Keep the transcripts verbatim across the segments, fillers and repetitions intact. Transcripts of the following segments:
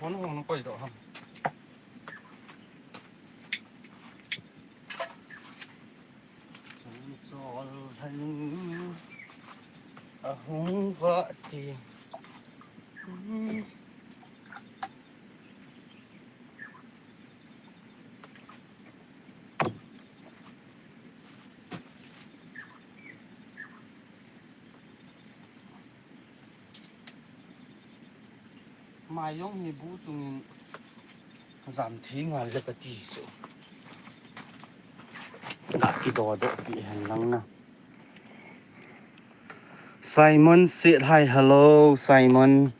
Hon hong na koi doh ham. Chol hal ahung va ti. Mai jong hi bu chungin jam thei ngal le kati chu. Ga kidodoh pi hen lang na. Simon said hi, hello Simon.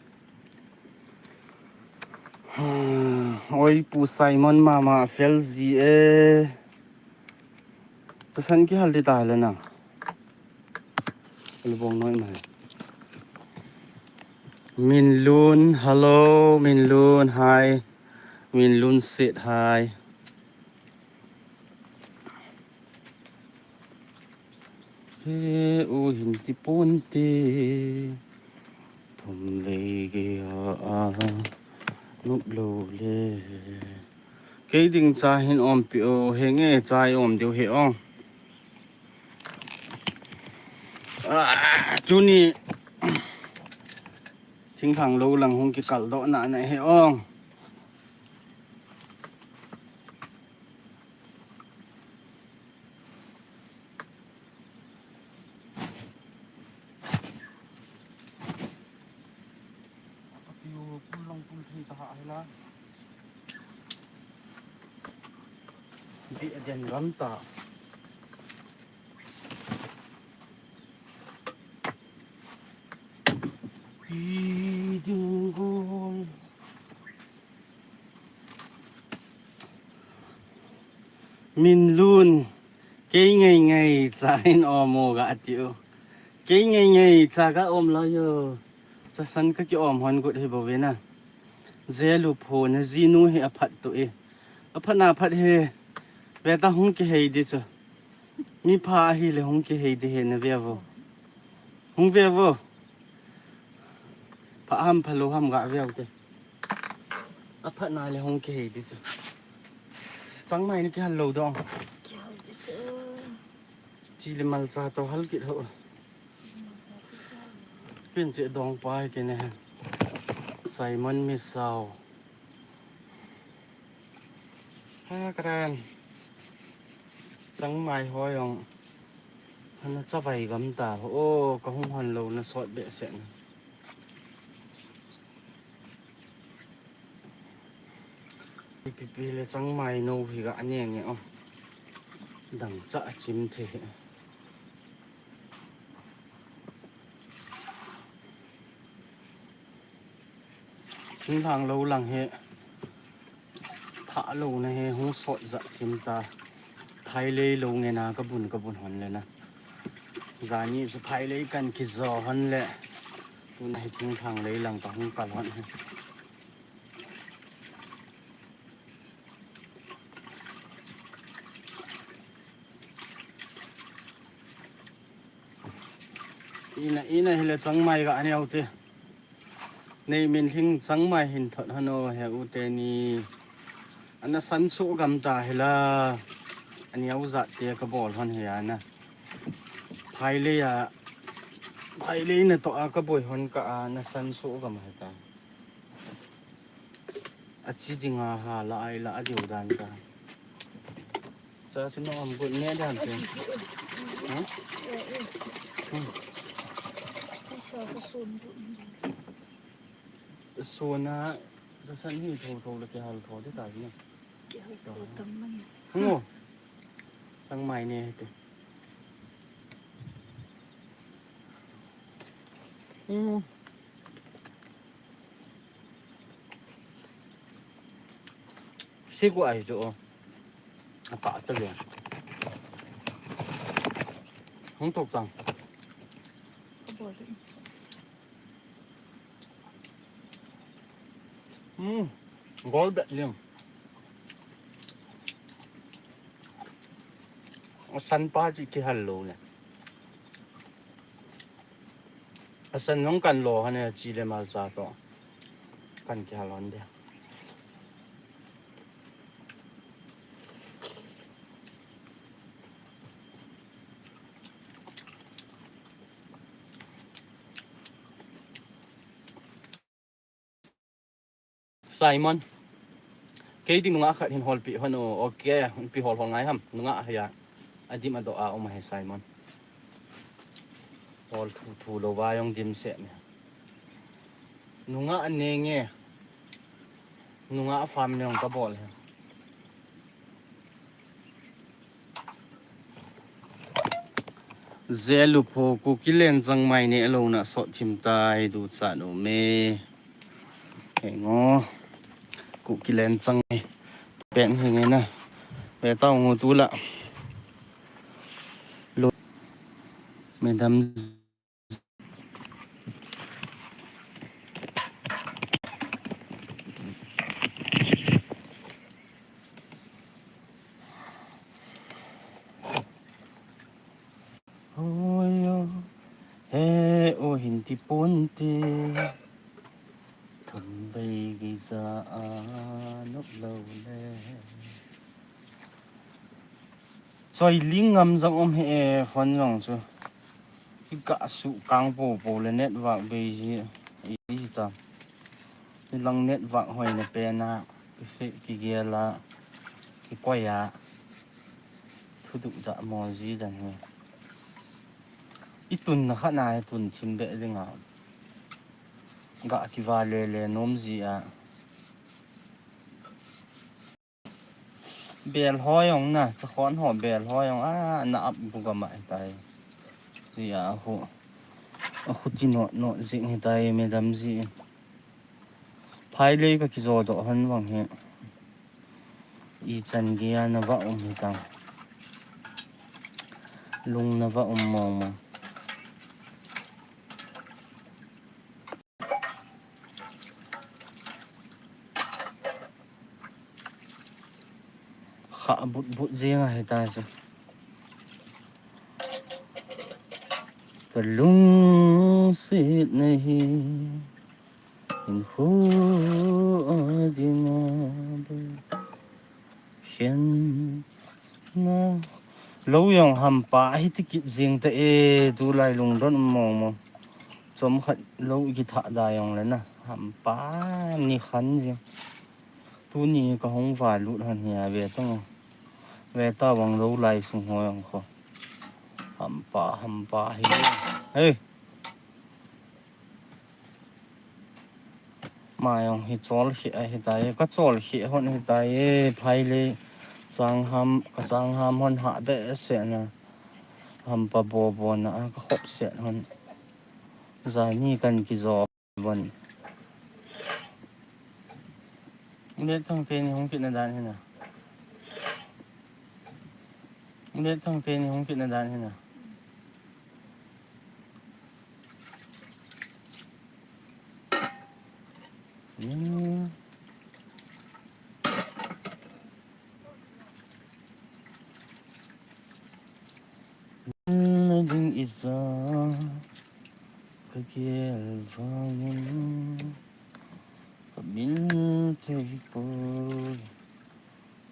Oi, Pu Simon, mama fel ji e. Tasan kihal di ta le na. Lubong noi mai. Minlun, hello Minlun, hi. Minlun said hi. He u hin ti pon ti. Thum vei ge a, a nup lo le. Kei ding cha hin om pi o, he nge cha i om diu he ong. A, tuni thinglhang lou lang hung kikal doh na na he ong. Atiu pul long pul thei ta ha hila. Di aden ram ta. Pi ding gol. Minlun, kei ngei ngei cha in om o ga tiu. Kei ngei ngei cha ga om lo yo. Chasan ka ki om hon gut hi bo ve na. Jelu pho na jinu hi aphat tu e. Aphat na phat he. Ve ta hung kihei di chu. Mi pha ahi le hung kihei di he na ve vo. Hung ve vo. Pha ham pha lo ham ga ve te. Aphat na le hung kihei di chu. Changmai ni kihal lo dong. Kihal di chu. Chi le malcha to hal kit ho. Kin che dong pai ke ne. Simon Misao. Ha, karen. Changmai ho jong. Hana chavai gam ta. O, ka hung hon lo na sot be se na. Pipi le changmai no hi ga ane nge o. Dang cha a chim the. Thinglhang lou lang hi. Pha lou na hi hung sot ja thim ta. Phailei lou nge na ka bun ka bun hon le na. Jani chu phailei kan kijo hon le. Tuna hi thinglhang lei lang ka hung kal hon hi. Ina, ina hile changmai ga aneo te. Nei min hling changmai hin thot hano he u te ni. Ana san su gam ta hila. Aneo jat te ka bol hon he ana. Phailei a, phailei na to a ka boi hon ka ana san su gam he ta. A chi dinga ha la ai la a diu dan ta. Cha chu na om gun ne dan te. Ha? Hmm. Sona, sa san hi tho tho le kihal tho de ta ni. Kihal tho tam man. Ngo. Changmai ne te. Hmm. Siku ai chu o. A ka ta le. Hung tok tang. Hmm. Gol bet liang. A san pa chu kihal lou le. A san jong kan lo hon e, chi le malcha to. Kan kihal hon de. Simon. Kei ding nungah khat hin holpi hon o, okay, holpi hol hol ngai ham, nungah hia. Adim adoh a um ahi Simon. Hol thu thu lou va jong dimset ni. Nungah nenge. Nungah farm jong kabol hi. Zelu pho Kukiland changmai neh louna sot thim tai duchat um e. Hengo. Kukiland changmai. Pen hi nge na. Ve tau ngo tu la. Lo. Madam Oi, o, he, o, hin ti pon te. Thum vei gei ja a nop lou le. Choi ling ngam jong um he, phone jong chu. Kikah suh kang popo le network bei ji. Ei ta. Hilang network hoina pen a, kise, kigel a, kikoi a, thuduh dah mo ji dan hi. I tunna khat na hi tun thim beh ding a. Gah kiva lele nom ji a. Bel ho jong na, chakhon ho bel ho jong a, na ap bu gam a hitai. Ji a khu, a khu ti not not jing hitai, madam ji. Phai lei ka kijo doh hon vang hi. Ichan gei a na va um hitang. Lung na va um mong mong. Kha but but jing ahi ta chu. Ka lungset na hi. Hinkho a ding a bu khen na. Lou jong hampa ahi ti kit jing ta e, tulai lungdon mong mong. Chomkhat lou kithah da jong le na. Hampa ni khan jing. Tuni ka hung va lut hon hi a ve tang. Ve ta vang lou lai sung ho jong kho. Hampa, hampa hi. Hey. Ma jong hi chol hi ahi tai, ka chol hi hon hi tai, phai le chang ham, ka chang ham hon ha behseh na, hampa bo bo na, ka khop set hon, jani kan kijo bon. Let thang te ni hung kit na dan hi na. Let thang te ni hung kit na dan hi na. Nading isa ka gel vangin ka min thei poi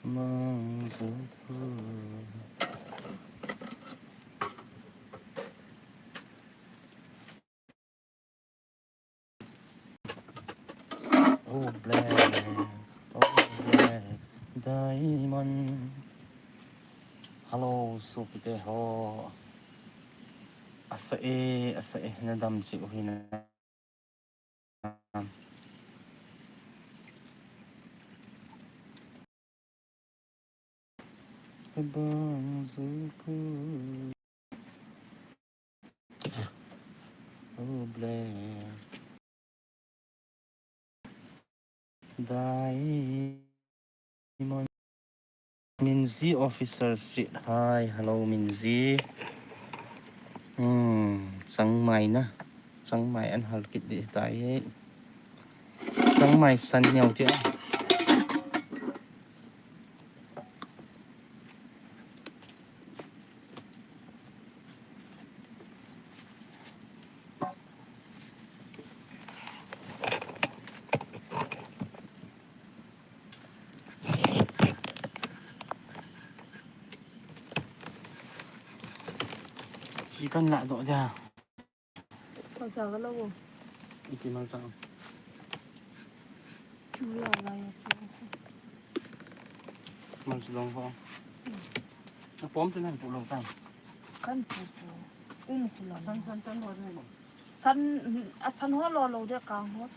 mang zo poi. Oh black, oh black diamond. Hello, sopite ho. Asa e, asa e, nadam cheh u hinam. Abang zuku. Oh, black. Diamond. Minzy Officer said hi. Hello, Minzy. Hmm, changmai na. Changmai an hal kit ding tai. Changmai san neo ti a. Chi kan lah doh dia. Malcha ka lo. Ipi malcha? Mal sidong ho. Na pom tu nan pu lo tan. Kan pu pu. Um pu lo. San san tan ho de. San, a san ho lo lo de kang ho.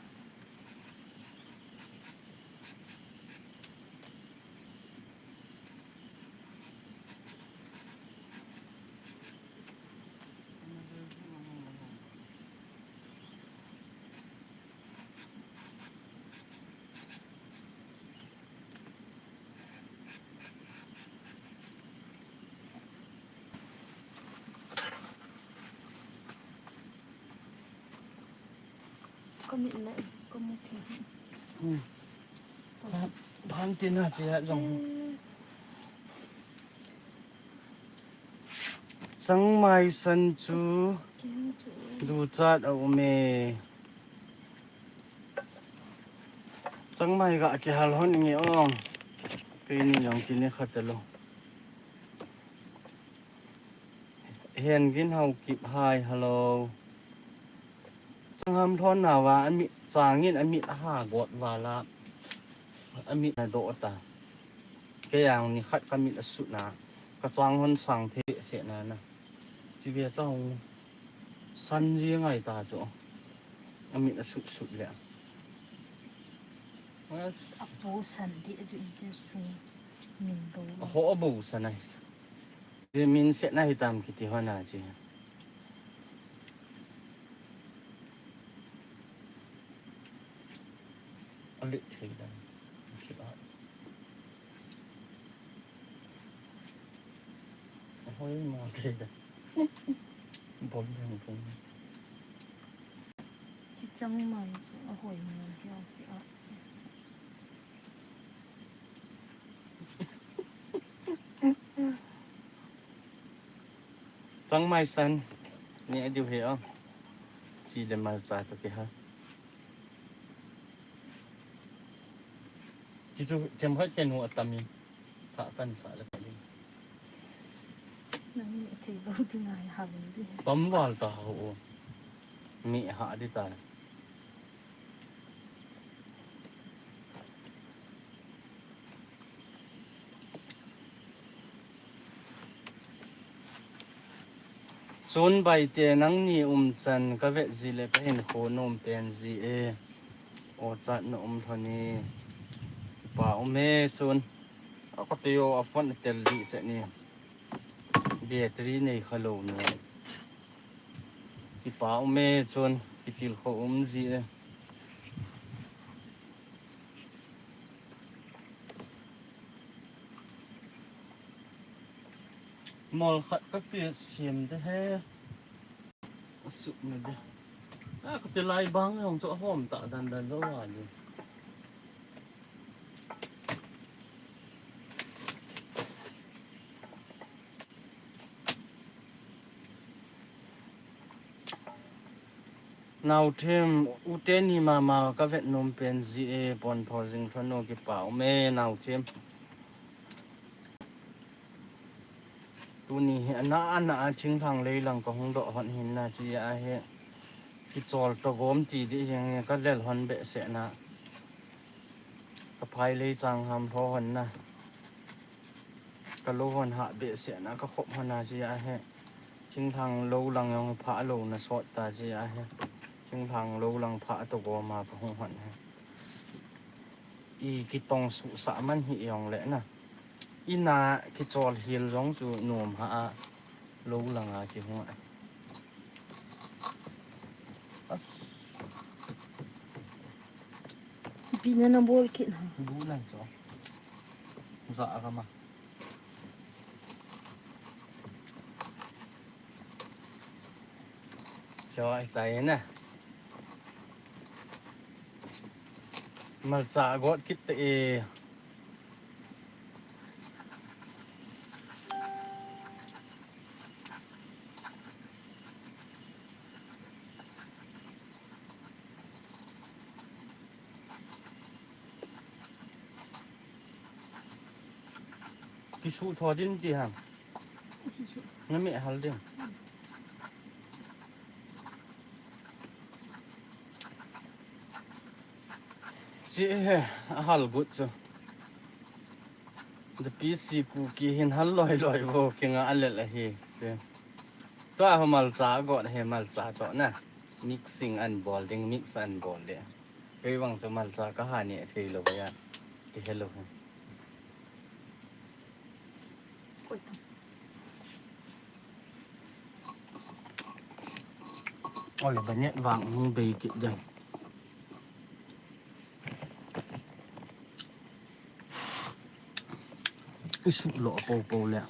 Ka mit le, ka mu thei. Hmm. Bang tin a chia jong. Eh. Changmai san chu. Keng chu. Duchat a um e. Changmai ga kihal hon nge ong. Keini jong kini khat lo. Hen gin hau kip hai, hello. Chang ham thon na va, a mit changin a mit a ha got va la. A mit na do ta. Kei ang ni khat ka mit a sut na. Ka chang hon sang the se na na. Chi ve ta hong. San ji ngai ta chu. A mit a sut sut le. As. A pu san di a du in te sung min do. A ho a bo san ai. Min se na hitam kiti ho na chi. A lit thei dan. Ki a. A hoi ma thei dan. Bol dan pung. Chi chang mai chu a hoi ma thei a. Changmai san ni a diu he o. Chi le malcha to ke ha. Chi chu kem khat ken hu a tam in. Tha kan sa le ka ding. Nang ni thei lo ding ai ha vin di. Tam val ta ho. Mi ha di ta. Chun Baite, nangni umchan ka vet ji le ka hinkho nom pen ji e. Ochat na um lhon e. Kipa um e chun. A ka te o a phone a tel di che ni. Battery nei kha lo ni. Kipa um e chun, kitilkhou um ji e. Mol khat ka pe siam de he. A suk na de. A ka pe lai bang jong chu a hom ta dan dan lo a ni. Nauthem, u teni mama ka vet nom pen ji e, pon pho jing lhon o, kipa um e, Nauthem. Tuni hi ana ana a thinglhang lei lang ka hung doh hon hin na chi a he. Kichol to gom ti di jeng ka lel hon behseh na. Ka phai lei chang ham lho hon na. Ka lo hon ha behseh na ka khop hon na chi a he. Thinglhang lo lang jong pha lo na sot ta chi a he. Thinglhang lo lang pha to gom a ka hung hon he. I kitong suhsah man hi jong le na. Ina kichol hil jong chu nom ha a lo lang a kihung a. Ipi na na bol kit na. Bu lang chu. Za a ka ma. Cho ai tai na. Malcha got kit te e. Kisu tho din ti ham. Na me hal din. Chi he, ahal gut chu. The P C Kuki hin hal loi loi vo kinga alel ahi. Chi. Tua ho malcha got he malcha to na. Mixing an bol ding, mix an bol de. Kei vang chu malcha ka ha ni thei lo ya. Ki hello he. Oi, ba net vang hung bei kit ding. Isuh lo po po le.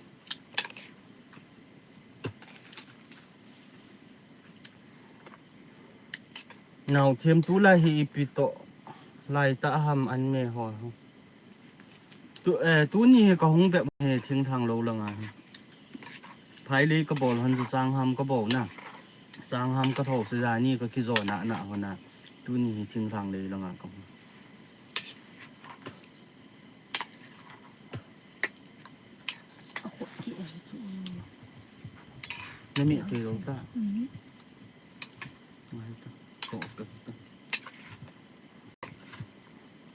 Nau thiam tu lai hi ipi to lai ta ham an me ho. Tu, eh, tuni hi ka hung bep he thing thang lo langa hi. Phai lei ka bol hon chu chang ham ka bol na. Chang ham ka tho se ja ni ka kizo na na ho na. Tuni hi thing thang lei langa ka hung. A khut ki e chu. Na mi te lo ta. Mhm. Ngai ta. Ko ka.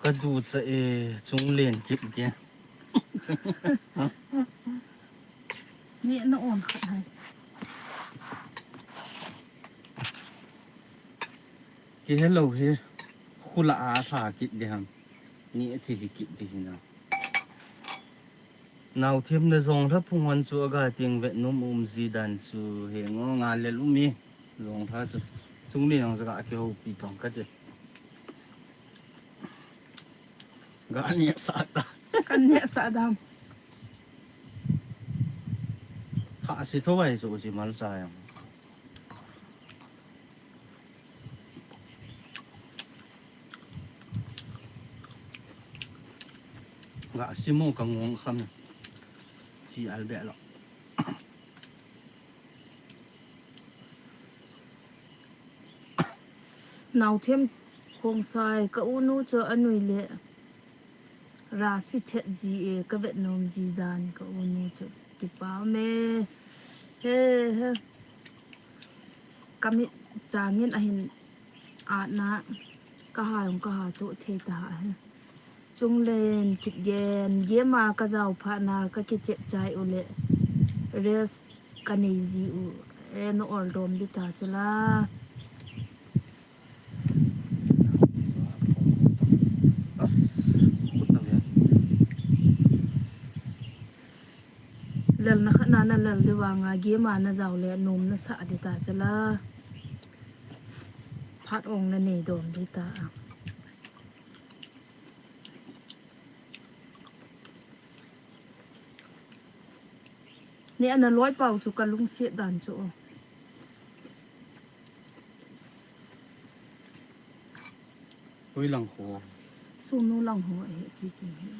Ka du cha e, Chunglen kip ke. Ni na on khat hai. Ki hello he. Khula a tha kit de ham. Ni a thi hi kit de hi na. Nau thiam na zong tha phung hon chu aga ting vet num um ji dan chu he ngo nga le lumi. Zong tha chu. Chunglen ang zaga ki ho pi tong ka de. Ga ni sa ta. Kan ne sa dam. Ha si tho ai chu si mal sa yang. Ga si mo ka ngong kham. Si al be lo. Nau thiam khong sai ka u nu chu a nui le. Ra si thet ji e ka vet nom ji dan ka u nu chu. Kipa me. He he. Ka mit changin ahin a na ka ha yong ka ha tu thei ta ha he. Chunglen kit gen, gema ka zau pha na ka kichep chai u le. Rest ka nei ji u. E no ol dom di ta chula. As, khut na ve. Lel na khat na na lel di vanga gema na zau le nom na sa di ta chula. Phat ong na nei dom di ta. Ni ana loi pau chu ka lungsiat dan chu. Hui lang ho. Sunu lang ho he ki chu he.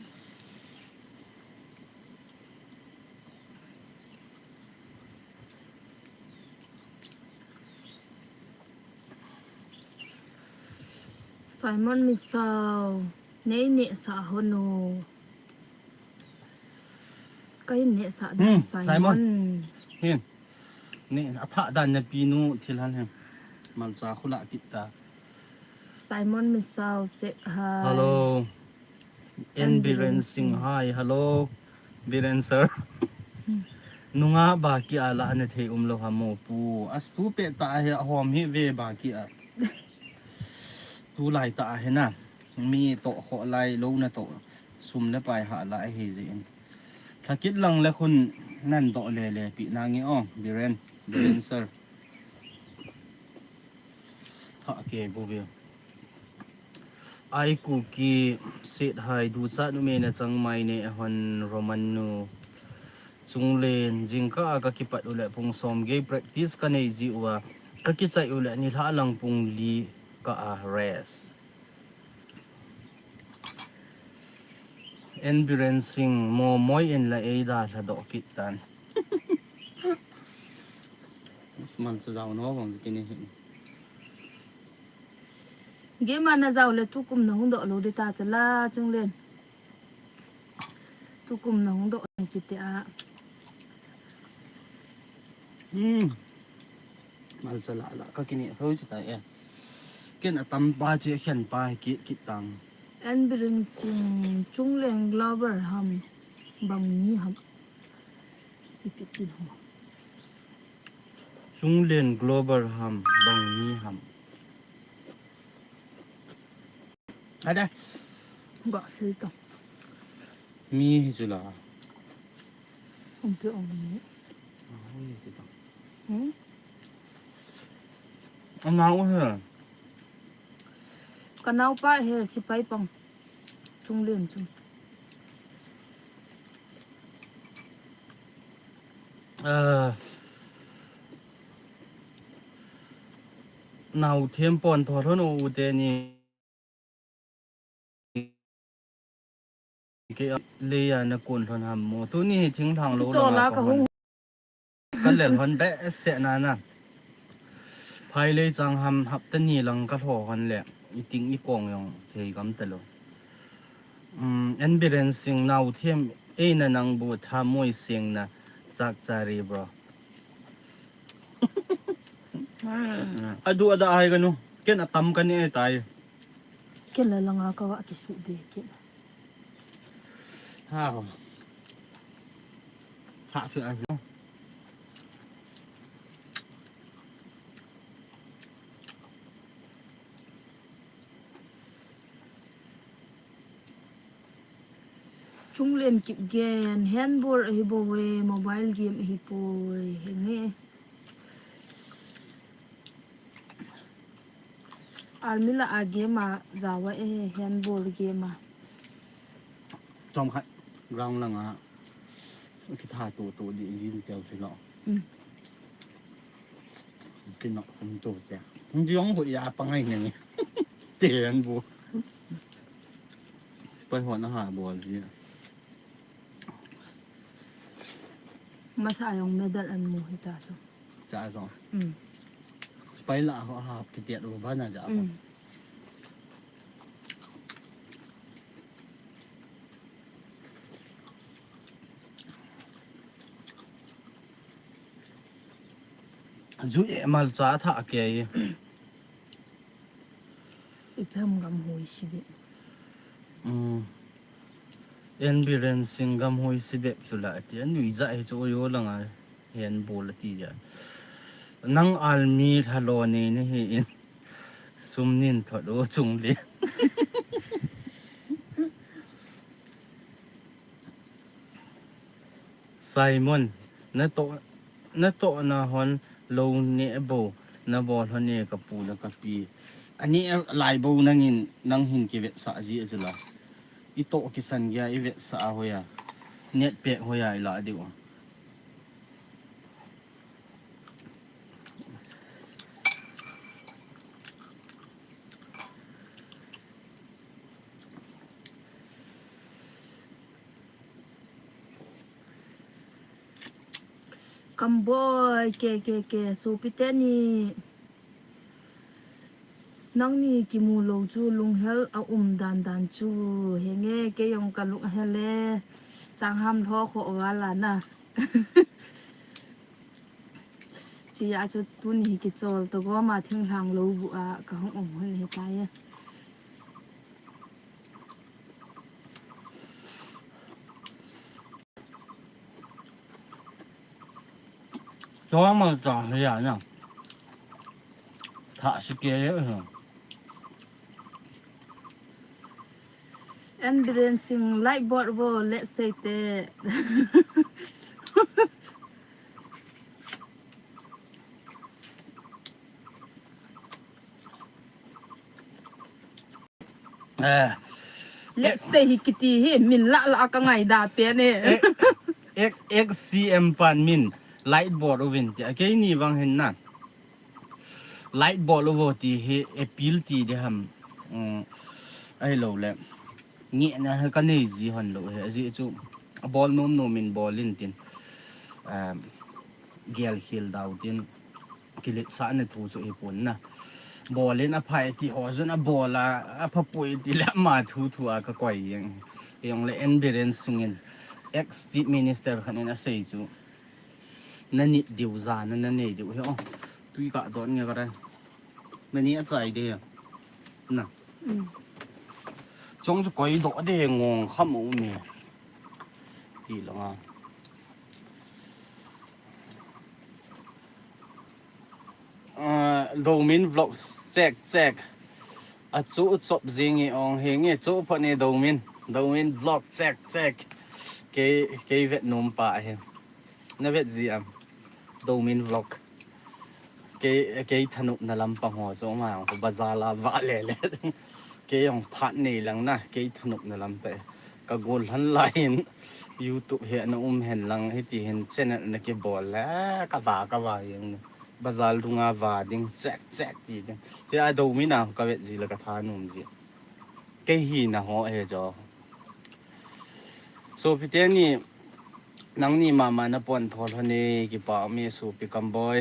Simon Misao, nei neh sa hono. Ka hin neh sa dan, hmm, Simon. Simon. Hin. Ni a tha dan na pi nu thil han hin. Malcha khula kit ta. Simon Misao se ha. Hello. N Biren Singh, hi, hello. Biren sir. Nunga ba ki a la na thei um lo ha mo pu. As tu pe ta he hom hi ve ba ki a. Tu lai ta he na. Mi to kho lai lo na to. Sum le pai ha la he ji in. Thakit lang le khun nan to le le pi na nge o. Biren, Biren sir. Tha ke bu ve. Ai Kuki sit hai du cha nu me na chang mai ne hon Roman nu. Chunglen jingkah a ka kipat u le pung som gei practice ka nei ji u a ka kichai u le ni lha lang pung li ka a rest. N Biren Singh mo moi in la ei da lha do kit tan. Sman cha zau no vang kini hin. Gema na zau le tukum na hung do lo de ta cha la Chunglen. Tukum na hung do kiti a. Hmm. Malcha la la ka kini ho chi ta e. Ken a tam pa chi khen pa ki ki tang. N Biren Singh, Chunglen Glover ham, bang ni ham. Ipi tin ham. Chunglen Glover ham, bang ni ham. Ada. Ba sei ta. Mi hi chu la. Hung pe ong ni. Ah, hung ni ti ta. Hmm? Anau he. Ka naupa he sipai pang. Chunglen chu. Ah. Nau them pon tho lhon u te ni. Kei a, lei a na kun lhon ham mo. Tuni hi thinglhang lou langa ka hung. Ka lel lhon behseh na na. Phai lei chang ham hapta ni lang ka lho lhon le. I ting i kong jong thei gam ta lou. Um, N Biren Singh, nau them, ei na nang bu tha moi sing na chak chari bro. Adu ada hai ka nu. Ken a tam ka ni e tai. Ken la langa ka wa kisu be ken. Ha. Ha chu ai. Chunglen Kipgen, handball ahi bou ve, mobile game ahi poi, henge. Army la a game a, jawa e, handball game a. Chom khat, ground langa, kitha tu tu di, jin teo si lo. Mm. Kinok sum tu te. Hindi jong bu ya pa ngai ne. Te handball. Pai ho na ha bol ji. Masa jong medal an mu hita chu. Cha jong. Mm. Pai la ho ha kitiat u ba na ja. Mm. Ju e mal cha tha ke. Ipi ham gam hoi si be. Um. N Biren Singh gam hoi si be chu la ti. Anui ja hi chu yo langa handball ti ja. Nang army tha lo ni ni hi in. Sum nin thot u chung le. Simon, na to, na to na hon lo ne bo, na bol hon ne ka pu na ka pi. Ani lai bo nangin, nang hin kivetsah ji a chu la. I to kisan gei a i vetsah a hoiya. Net pek hoiya i la diu. Kamboi, ke, ke, ke, sopi teni. Nangni kimu lou chu lunghel a um dan dan chu. Henge, kei jong ka lunghel e. Chang ham lho kho vala na. Chia chu tuni hi kichol to goma thinglhang lou bu a ka hung um hun hi tai. Chong ma cha hi ya na. Tha si ke ye. N Biren Singh, light board vo, let's say te. Eh. Let's say hi kiti hi, min la la ka ngai da pe ne. X, X C M pan min, light board uvin ti. A kei ni vang hin na. Light bol uvo ti hi appeal ti di ham. Um, ahilou le. Ngehna hi ka nei ji hon lou hi. Ajeh chu abol nom nom in bol in tin. Um, gel khel dau tin. Kiletsah na thu chu hi pon na. Bol in aphai ti ho jun abol a, apha poi ti le ama thu thu a ka koi jeng. Jong le N Biren Singh in ex Chief Minister khat in asei chu. Na nit diu jana, na nei diu hi o. Tui ka don nge ka rai. Na ni a chai de. Na. Mm. Chong chu koi doh de ngong kham u me. Ti langa. Ah, Domin vlog check check. A chu chop jing i ong he nge chu pha ne Domin. Domin vlog check check. Kei, kei vet nom pa he. Na vet ji am. Domin vlog. Kei, kei thanop na lam pa ho chu ma ong bazar la va le le. Kei ong phat nei lang na, kei thanop na lam pa. Ka gol han lai hin YouTube he na um hen lang hiti hin channel na kibol le ka va ka va yang. Bazar dunga va ding check check ti ding. Che a Domin a ka vet ji la ka thanom ji. Kei hi na ho he jo. Sopi teni nangni mama na pon thol hone kipa mi sopi Kamboi.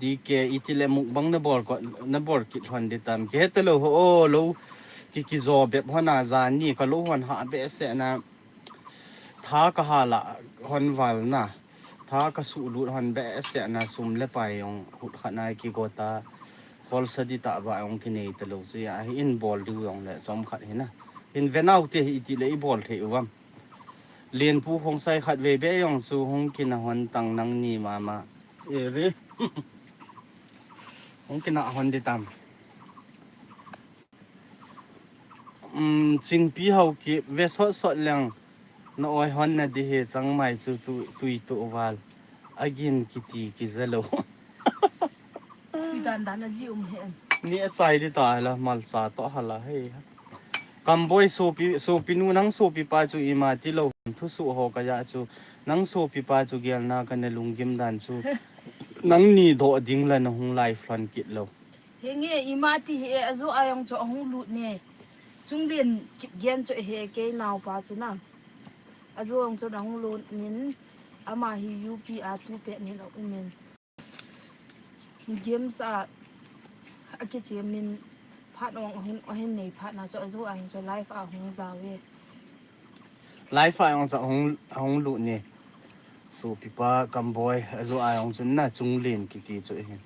D K iti le mukbang na bol ko na bol kit hon di tam. Ke ta lo ho o lo ki ki jo bep hon a jan ni ka lo hon ha be se na. Tha ka ha la hon val na. Tha ka su lut hon be se na sum le pai ong hut khat na ki go ta. Khol sa di ta ba ong ki nei ta lo chu ya hi in bol diu ong le chom khat hi na. In venau te hi iti le i bol thei u vam. Len pu khong sai khat ve be ong chu hong ki na hon tang nangni mama. E re. Hong ki na hon di tam. Um, Chingpi Haokip ve sot sot leng na oi hon na di he changmai chu tu, tui tu val. Agin kiti ki za lo. Tui dan dan a ji um he. Ni a chai di ta la malcha to hala he. Kamboi sopi, sopi nu nang sopi pa chu ima ti lo. Thusu ho ka ya chu nang sopi pa chu gel na ka na lunggim dan chu. Nangni do ding la na hung live hon kit lo. He nge ima ti he a zu a yong chu a hung lut ne. Chunglen Kipgen chu he kei nau pa chu na. A zu yong chu a hung lut nin ama hi U P a tu pe nin a um in. Games a a kichi min phat ong a hin a hin nei phat na chu a zu a yong chu live a hung za ve. Live a yong chu a hung, a hung lut ne. Sopi pa Kamboi a zu a yong chu na Chunglen kiti chu he.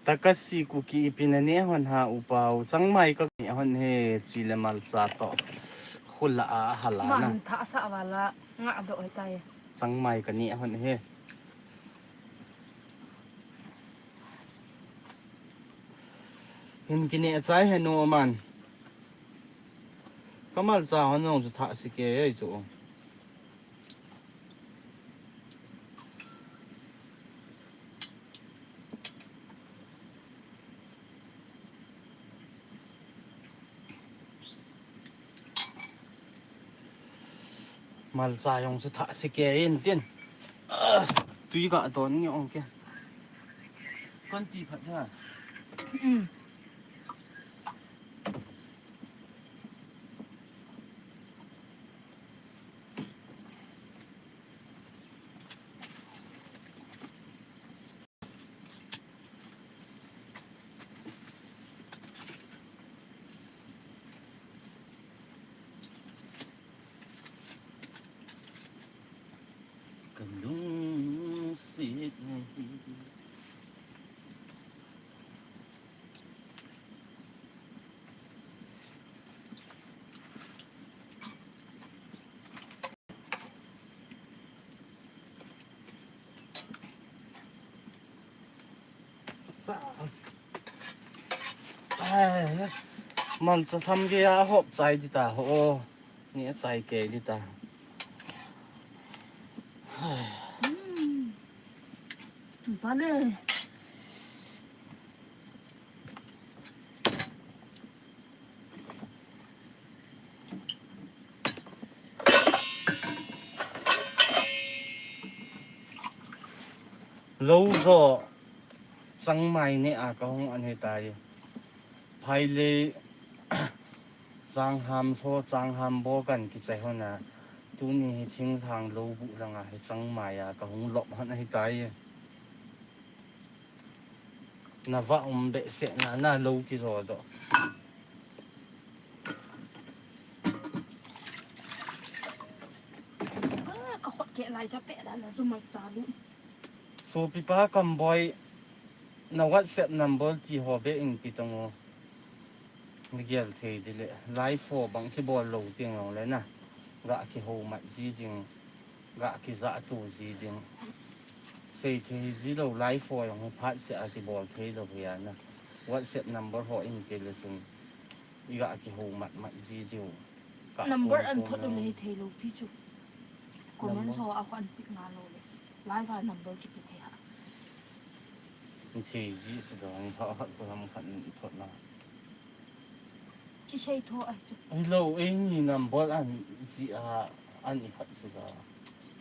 Takashi Kuki ipi na ne hon ha u pau, changmai ka ne hon he, chi le malcha to. Khula a hala na. Man tha sa wala nga do oi tai. Changmai ka ne hon he. Hin ki ne chai he no man. Ka malcha hon nong chu tha si ke ei chu. Malcha yong chu tha si ke in tin. Ah, tui ka don ni ong ke. Kon ti phat ha. Mm. Ka lungset na hi. Ai, malcha tham ge a hop chai di ta ho. Ni a chai ke di ta. Hmm. Vale. Lou jo changmai ne a ka hung an he tai. Phai le changham tho, changham bo kan kichai hon a. Tuni hi thinglhang lou bu langa hi changmai a ka hung lop hon ahi tai. Na va um behseh na, na lou kijo doh. Ah, ka khut keh lai cha peh dan a chu malcha lut. Sopipa Kamboi. Na WhatsApp number ti ho be in pi tong o. Gel thei di le. Live ho bang kibol lou ding long le na. Ga kihou mat ji ding. Ga kija tu ji ding. Sei thei ji lou live ho jong hi phat se a kibol thei lou hi a na. WhatsApp number ho in pe le chun. I ga kihou mat mat ji diu. Ka number an thot le thei lou pi chu. Comment so a kho an pick nga lou le. Live a number kipe thei ha. Ni thei ji su da ni ha ha ko ham khan thot na. Kisei tho a chu. Hello, eini number an ji a an i khat su da.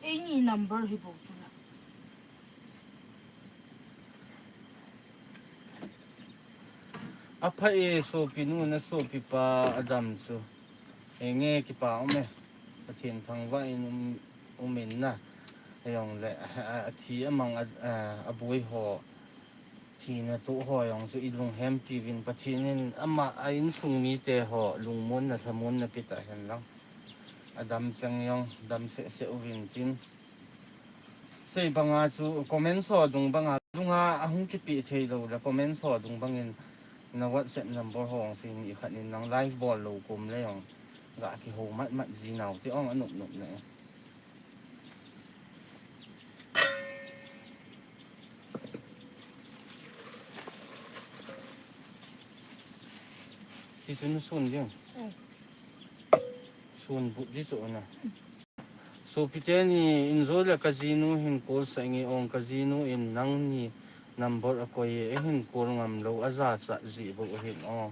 Eini number hi bou chu na. Apha e, sopinu na sopipa adam chu. Enge kipa um e. Pathen thangvah in um, um in na. Ayong le, a, a, a thi amang a, a, a boi ho. Thina tu ho jong chu i lunghem pi vin Pathen in ama a insung mite ho lungmon na thamon na pita hen lang. Adam chang jong dam se se uvin tin. Sei banga chu comment so dung banga dunga ahung kipe thei lou le comment so dung bangin na WhatsApp number ho jong sei ni khat in nang live bol lou kum le jong ga kihou mat mat ji nau ti ong anop nop na e. Ti sun sun ding. Mm. Sun but di chu na. Sopi teni in jo le ka jinu hin call sa nge ong ka jinu in nangni number a koi e hin call ngam lou a jachat ji bou hin ong.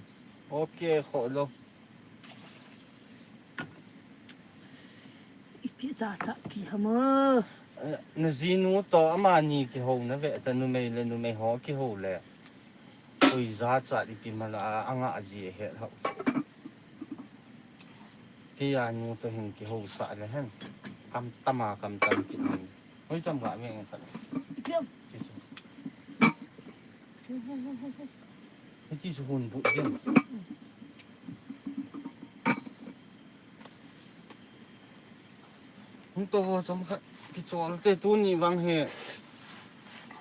Ok, kho lou. Ipi jachat ki hamo. Eh, na jinu to amani kihou na ve ta numei le numei ho kihou le. Koi jachat ipi mala a, anga ji he hau. Kei a nu to hin kihou sa le hen. Kam tama, kam tam ki ni. Hoi cham ga me nge khat. Ipi am. Ti chu. Hiti chu hun bu din. Hung to ho chom khat kichol te tuni vang he.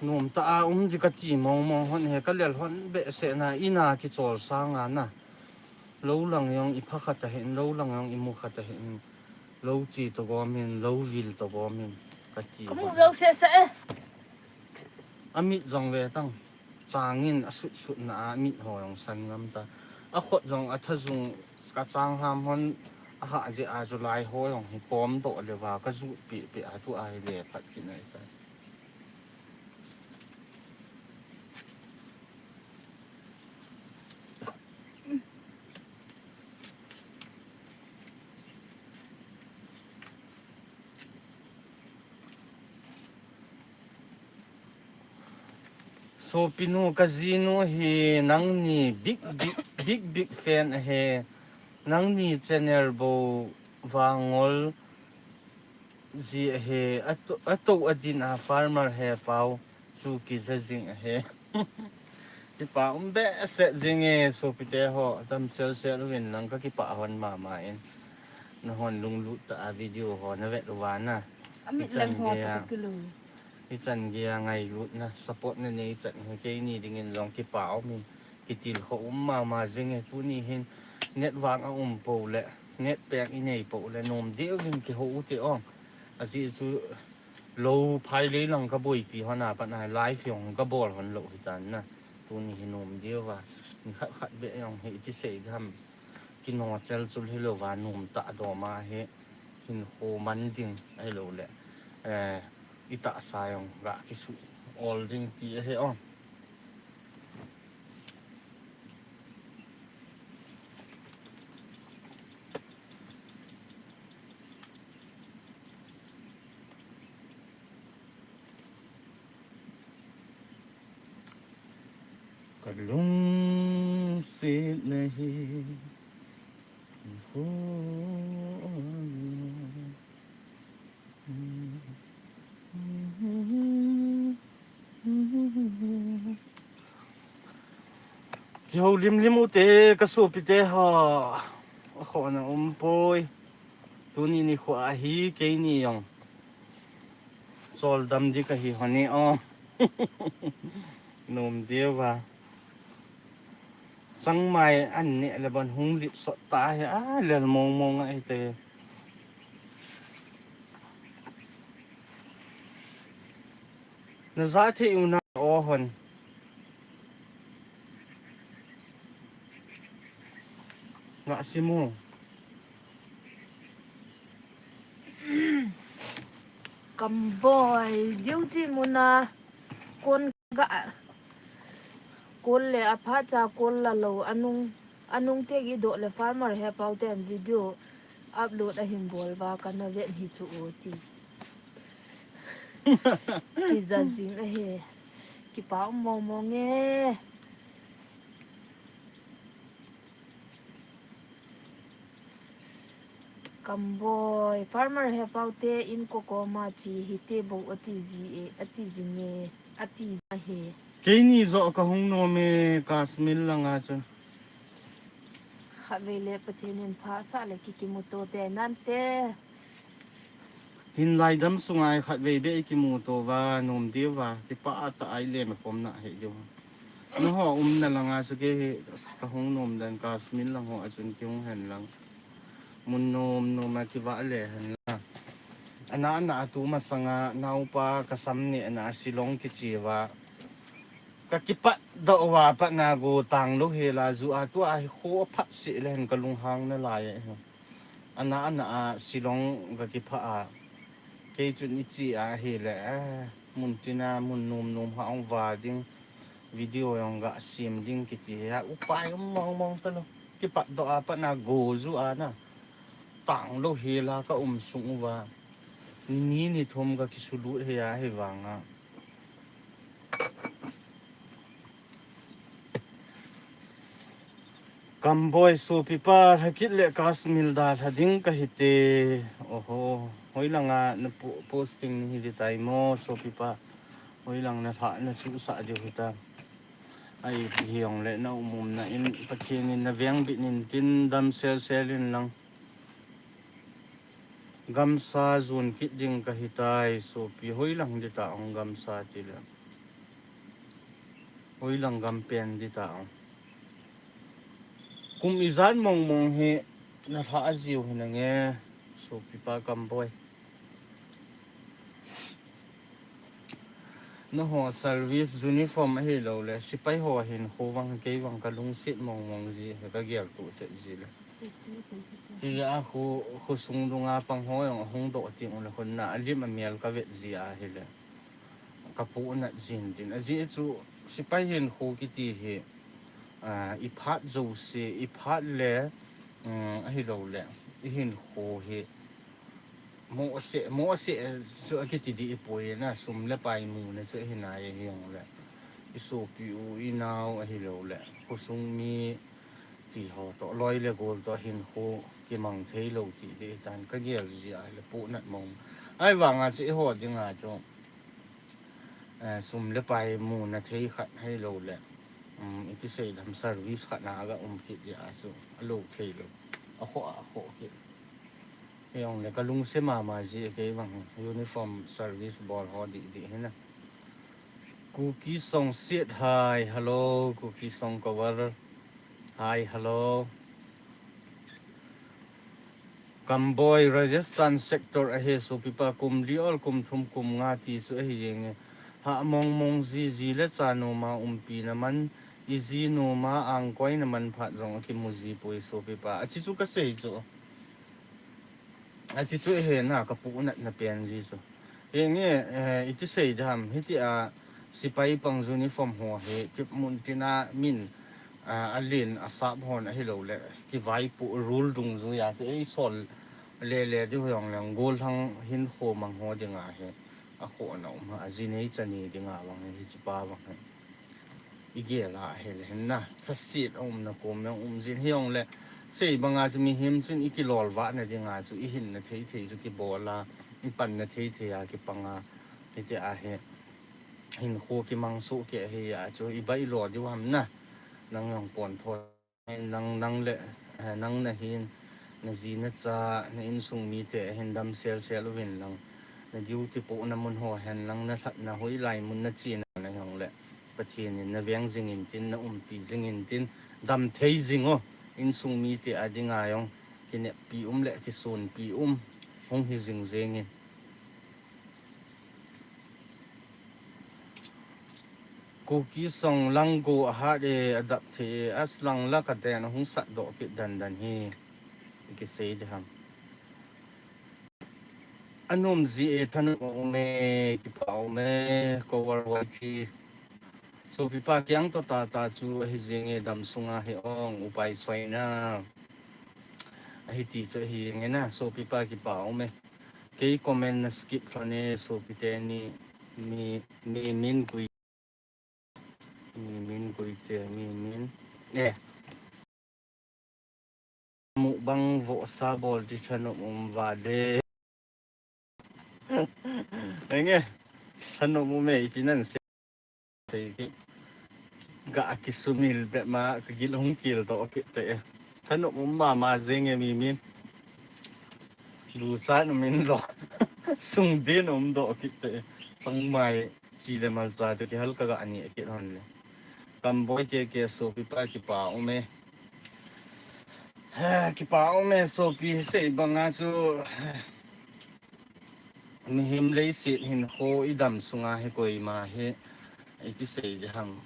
Nom ta a um di ka ti mong mong hon he ka lel hon be se na ina kichol sanga na. Lou lang jong i pha khat a hin, lou lang jong i mu khat a hin. Lou chi to gom hin, lou vil to gom hin. Ka ti. Ka mu lou se se e. A mit jong ve tang. Changin a sut sut na a mit ho jong san ngam ta. A khot jong a tha jung ka chang ham hon a ha je a ju lai ho jong hi pom doh le va ka ju pi pi a tu a hi le phat ki nai ta. Sopinu ka jinu hi nangni big, big, big, big fan ahi. Nangni channel bou vangol ji ahi. Ato, ato adin a farmer he pau chu kija jing ahi. Kipa um behseh jing e, sopite ho, tam sel sel uvin lang ka kipa hon mama in. Na hon lunglut ta a video ho na vet uva na. Amit lang ho ta kilo. Ichan gei a ngailut na support na nei chan hi keini dingin jong kipa um in kitilkhou um mama jing e tuni hin net vang a um pou le net pek i nei pou le nom deu vin kihou u te ong. Ajeh chu lou phai lei lang ka boipi hon a pat na live jong ka bol hon lou hitan na. Tuni hi nom deu va ni khat khat be jong hi iti sei gam kino chel chul hi lou va nom ta dom a hi. Hinkho man ding ahilou le, eh, i tahsa jong ga kisu ol ding ti ahi ong. Ka lungset na hi. Kihou lim lim u te, ka sopite ho. Akhoh na um poi. Tuni nikho ahi, keini jong. Choldam di kahi hon e o. nom deuva. Changmai an neh le ban hung lip sot ta hi a lel mong mong a hite. Na ja thei u na o hon. Nga simu. Kamboi, duty muna kon ga kol le apha cha kol la lo anung anung te gi do le farmer he pau ten video upload a hin bol ba kana vet hi chu o ti. Ki za jing a he. Ki pau mong mong e. Kamboi, farmer he pau te in ko ko ma chi hi te bo ati ji e, ati ji nge, ati ja he. Keini jo ka hung nom e, Kashmir langa chu. Khatvei le Pathen in pha sa le ki kimuto te nan te. Hin lai dam sunga khatvei be kimuto va, nom deuva, kipa a ta ai le me khom na he deu. Na ho um na langa chu ke he, ka hung nom dan Kashmir lang ho a chun ki hung hen lang. Mun nom nom a ki va le hen la. Ana ana tu masanga naupa ka sam ni ana Shillong ki chi va. Ka kipat da wa pa na go tang lo he la ju a tu a hi kho phat si le hen ka lung hang na lai e. Ana ana a Shillong ka kipa a. Kei chun i chi a hi le, eh, mun tina mun nom nom ha ong va ding. Video yong ga sim ding kiti he a upai um mong mong ta lo. Kipat do a pa na go ju a na. Tang lo he la ka um sung u va. Ni ni thum ka kisulut he a he vanga. Kamboi sopipa, lhakit le Kashmir da lha ding ka hite. Oho, hoilanga na po-, posting ni hi di tai mo, sopipa. Hoilang na lha na chu sa diu hita. Ai, hiong le na um um na in, Pathen in na veng bit nin tin dam sel sel in lang. Gamsa jun kit ding ka hitai, sopi, hoilang di ta ong gamsa ti le. Hoilang gam pen di ta ong. Kum ijat mong mong hi na lha a jiu hi na nge, sopipa Kamboi. Na ho service uniform a hi lo le, sipai ho hin kho vang kei vang ka lungsit mong mong ji, he ka gel tu set ji le. Ti a khu, khu sung dunga pang ho yong a hung do ti ung le hun na, a lim a mial ka vet ji a hi le. Ka pu nat jin din. A ji chu sipai hin kho kiti hi, a, i phat jo si, i phat le, um, a hi lo le, i hin kho hi. Mo se, mo se, chu a kiti di i poi na, sum le pai mu na chu hi na ye hi yong le. I sopi u, i nau a hi lo le. Khu sung mi, ti ho to, loi le gol to hin khu kimang thei lo ti di tan ka gel ji a le pu nat mong. Ai vanga chi ho dinga chu, eh, sum le pai mu na thei khat hei lo le. Um, iti sei dam service khat na ga um kit di a chu a lo thei lo. A kho a kho kit. Kei ong le ka lungse mama ji kei vang uniform service bol ho di di hi na. Kuki Song Siet, hi, hello. Kuki Song Kawar, hi, hello. Kamboi, Rajasthan sector a he sopipa kum li ol kum thum kum nga ti su a hi jeng e. Ha mong mong ji ji le cha noma umpi na man i ji noma ang koi na man phat jong a kimu ji poi sopipa. A chi chu ka sei chu. A chi chu he na ka pu nat na pen ji chu. He nge, eh, iti sei dam, hiti a sipai pang uniform ho he, kip mun tina min, ah, a lin, a sap hon a hi lo le, ki vai pu rul dung ju ya se, ei sol le le di ho yong le, gol hang hin ho mang ho dinga he, a ho na um ha, a ji nei cha ni dinga vang he, hi chi pa vang he. I gel a hel hen na, thasit a umna kom jong um jin hi ong le, sei banga chu mihem chun i kilol vah na dinga chu i hin na thei thei chu kibol a, i pan na thei thei a kipang a, hiti a he, hin kho kimang su ke he a chu i bai lo diu ham na, nang jong pon tho, nang, nang le, eh, nang na hin, na ji na cha, na insung mite hin dam sel sel uvin lang, na duty po na mun ho hen lang, na lhat na hoi lai mun na chi na na jong le, Pat-, Pathen in na veng jing intin, na umpi jing intin, dam thei jing o, insung mite a dinga jong kineppi um le kisonpi um hung hi jing jeng in. Kuki song lang go ahat e, adap thei e, as lang la ka den hung sat doh kit dan dan hi. Kisei di ham. Anom ji e, thanop um e, kipa um e, ko war wai thi. Sopipa kiang to tata chu ahi jing e, dam sunga hi ong upai soina. Ahi ti chu ahi jing e na, sopipa kipa um e. Kei comment na skip lhon e, sopite ni, mi, mi min gui. Mi min gui te, mi min. Eh. Mukbang vohsa bol ti thanop um va de. Enge, thanop um e, ipi nan sei. Sei ki. Ga kisumil be ma, ka gil hung kil to kit te. Thanop um mama jing e mi min. Lu cha nu min lo. Sung din um do kit te. Sang mai chi le mal cha te ki hal ka ga ni kit hon le. Kamboi ke ke sopipa kipa um e. He, kipa um e sopi sei banga chu. Mihem leiset hinkho i dam sunga hi koima hi, iti sei di ham,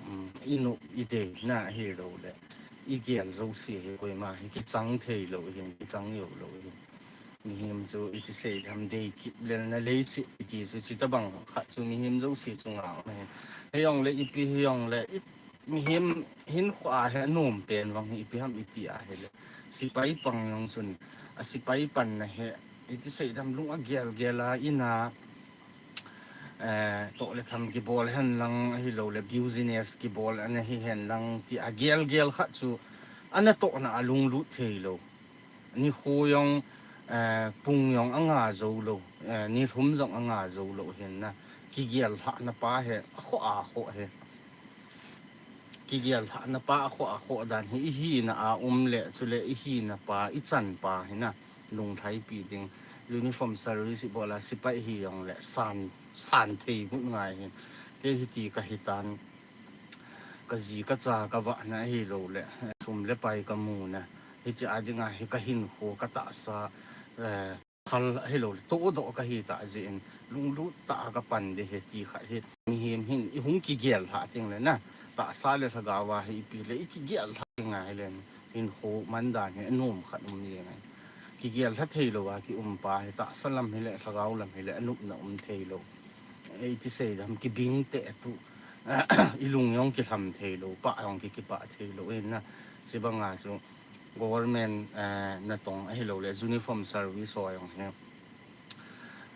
um, i nop i dei na hi lo le, i gel jouse hi koima hi kichang thei lo hin, kichang jou lo hin. Mihem chu iti sei di ham dei kit lel na leiset iti chu chi tabang khat chu mihem jouse chunga um hi. Hei jong le ipi hi jong le, i Mihem hinkho a hi anom pen vang hi ipi ham iti a hi le. Sipai pang jong chun, a sipai panna hi, iti sei di ham lung a gel gel a ina, eh, toh le tham kibol hen lang, ahi lo le business kibol ana hi hen lang, ti a gel gel khat chu, ana tohna a lunglut thei lo. Nikho jong, eh, pung jong anga jou lo, eh, nilhum jong anga jou lo hin na. Kigel lhahna pa hi, akhoh, akhoh hi. Kigel lhahna pa, akhoh, akhoh dan hi, i hina a um le, chule i hina pa, i chan pa hi na. Lunglhaipi ding, uniform service i bol a, sipai hi jong le, san, san thei ngut ngai hin. Kei hiti ka hitan. Ka ji ka cha ka vahna ahi lo le, sum le pai ka muna. Hiche a dinga hi ka hinkho ka tahsa, eh, thal ahi lo le, toh doh ka hi tah jeh in, lunglut tah a ka pan ding ahi ti kha hi. Mihem hin, i hung kigel lhah teng le na, tahsa le lhagao a hi ipi le, i kigel lhah teng a hi le, hinkho man dan hi, anom khat um jeng ahi. Kigel lha thei lo a, ki um pa hi, tahsa lam hi le, lhagao lam hi le, anopna um thei lo. Iti sei di ham kibing te tu, i lung jong kilham thei lo, pah jong ki, kipah thei lo, in na, si banga chu government, eh, natong ahi lo le, uniform service ho jong hi.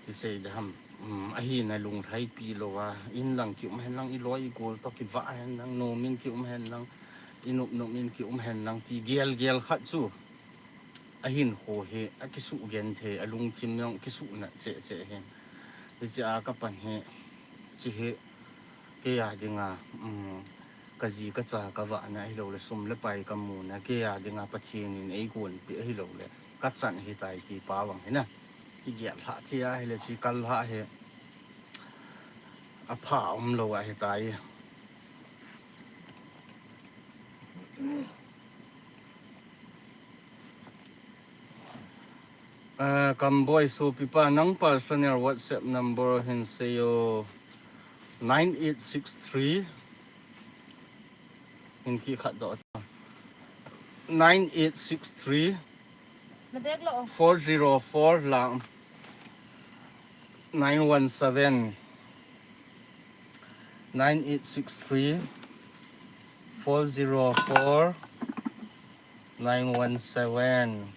Ti sei di ham, um, ahi na lunglhaipi lo a, in lang ki um hen lang, i loi i gol to ki vah hen lang, nom in ki um hen lang, i nop nop in ki um hen lang, ti gel gel khat chu. A hinkho hi, a kisuh genthei, a lungthim jong kisuh nat cheh cheh hi. Hiche a ka pan hi, chi hi, kei a dinga, um, ka ji ka cha ka vahna ahi lo le, sum le pai ka muna, kei a dinga Pathen in ei gonpeh ahi lo le, ka chan ahi tai ti pa vang hi na. Kigel lhah thei ahi le, chi kal lhah hi, apha um lo ahi tai. Ah, Kamboi sopipa, nang personal WhatsApp number hin seiyo, nine eight six three. Hin kikhat doh ta. Nine eight six three, Na bag lo. Four zero four lang. Nine one seven, nine eight six three, four zero four, nine one seven.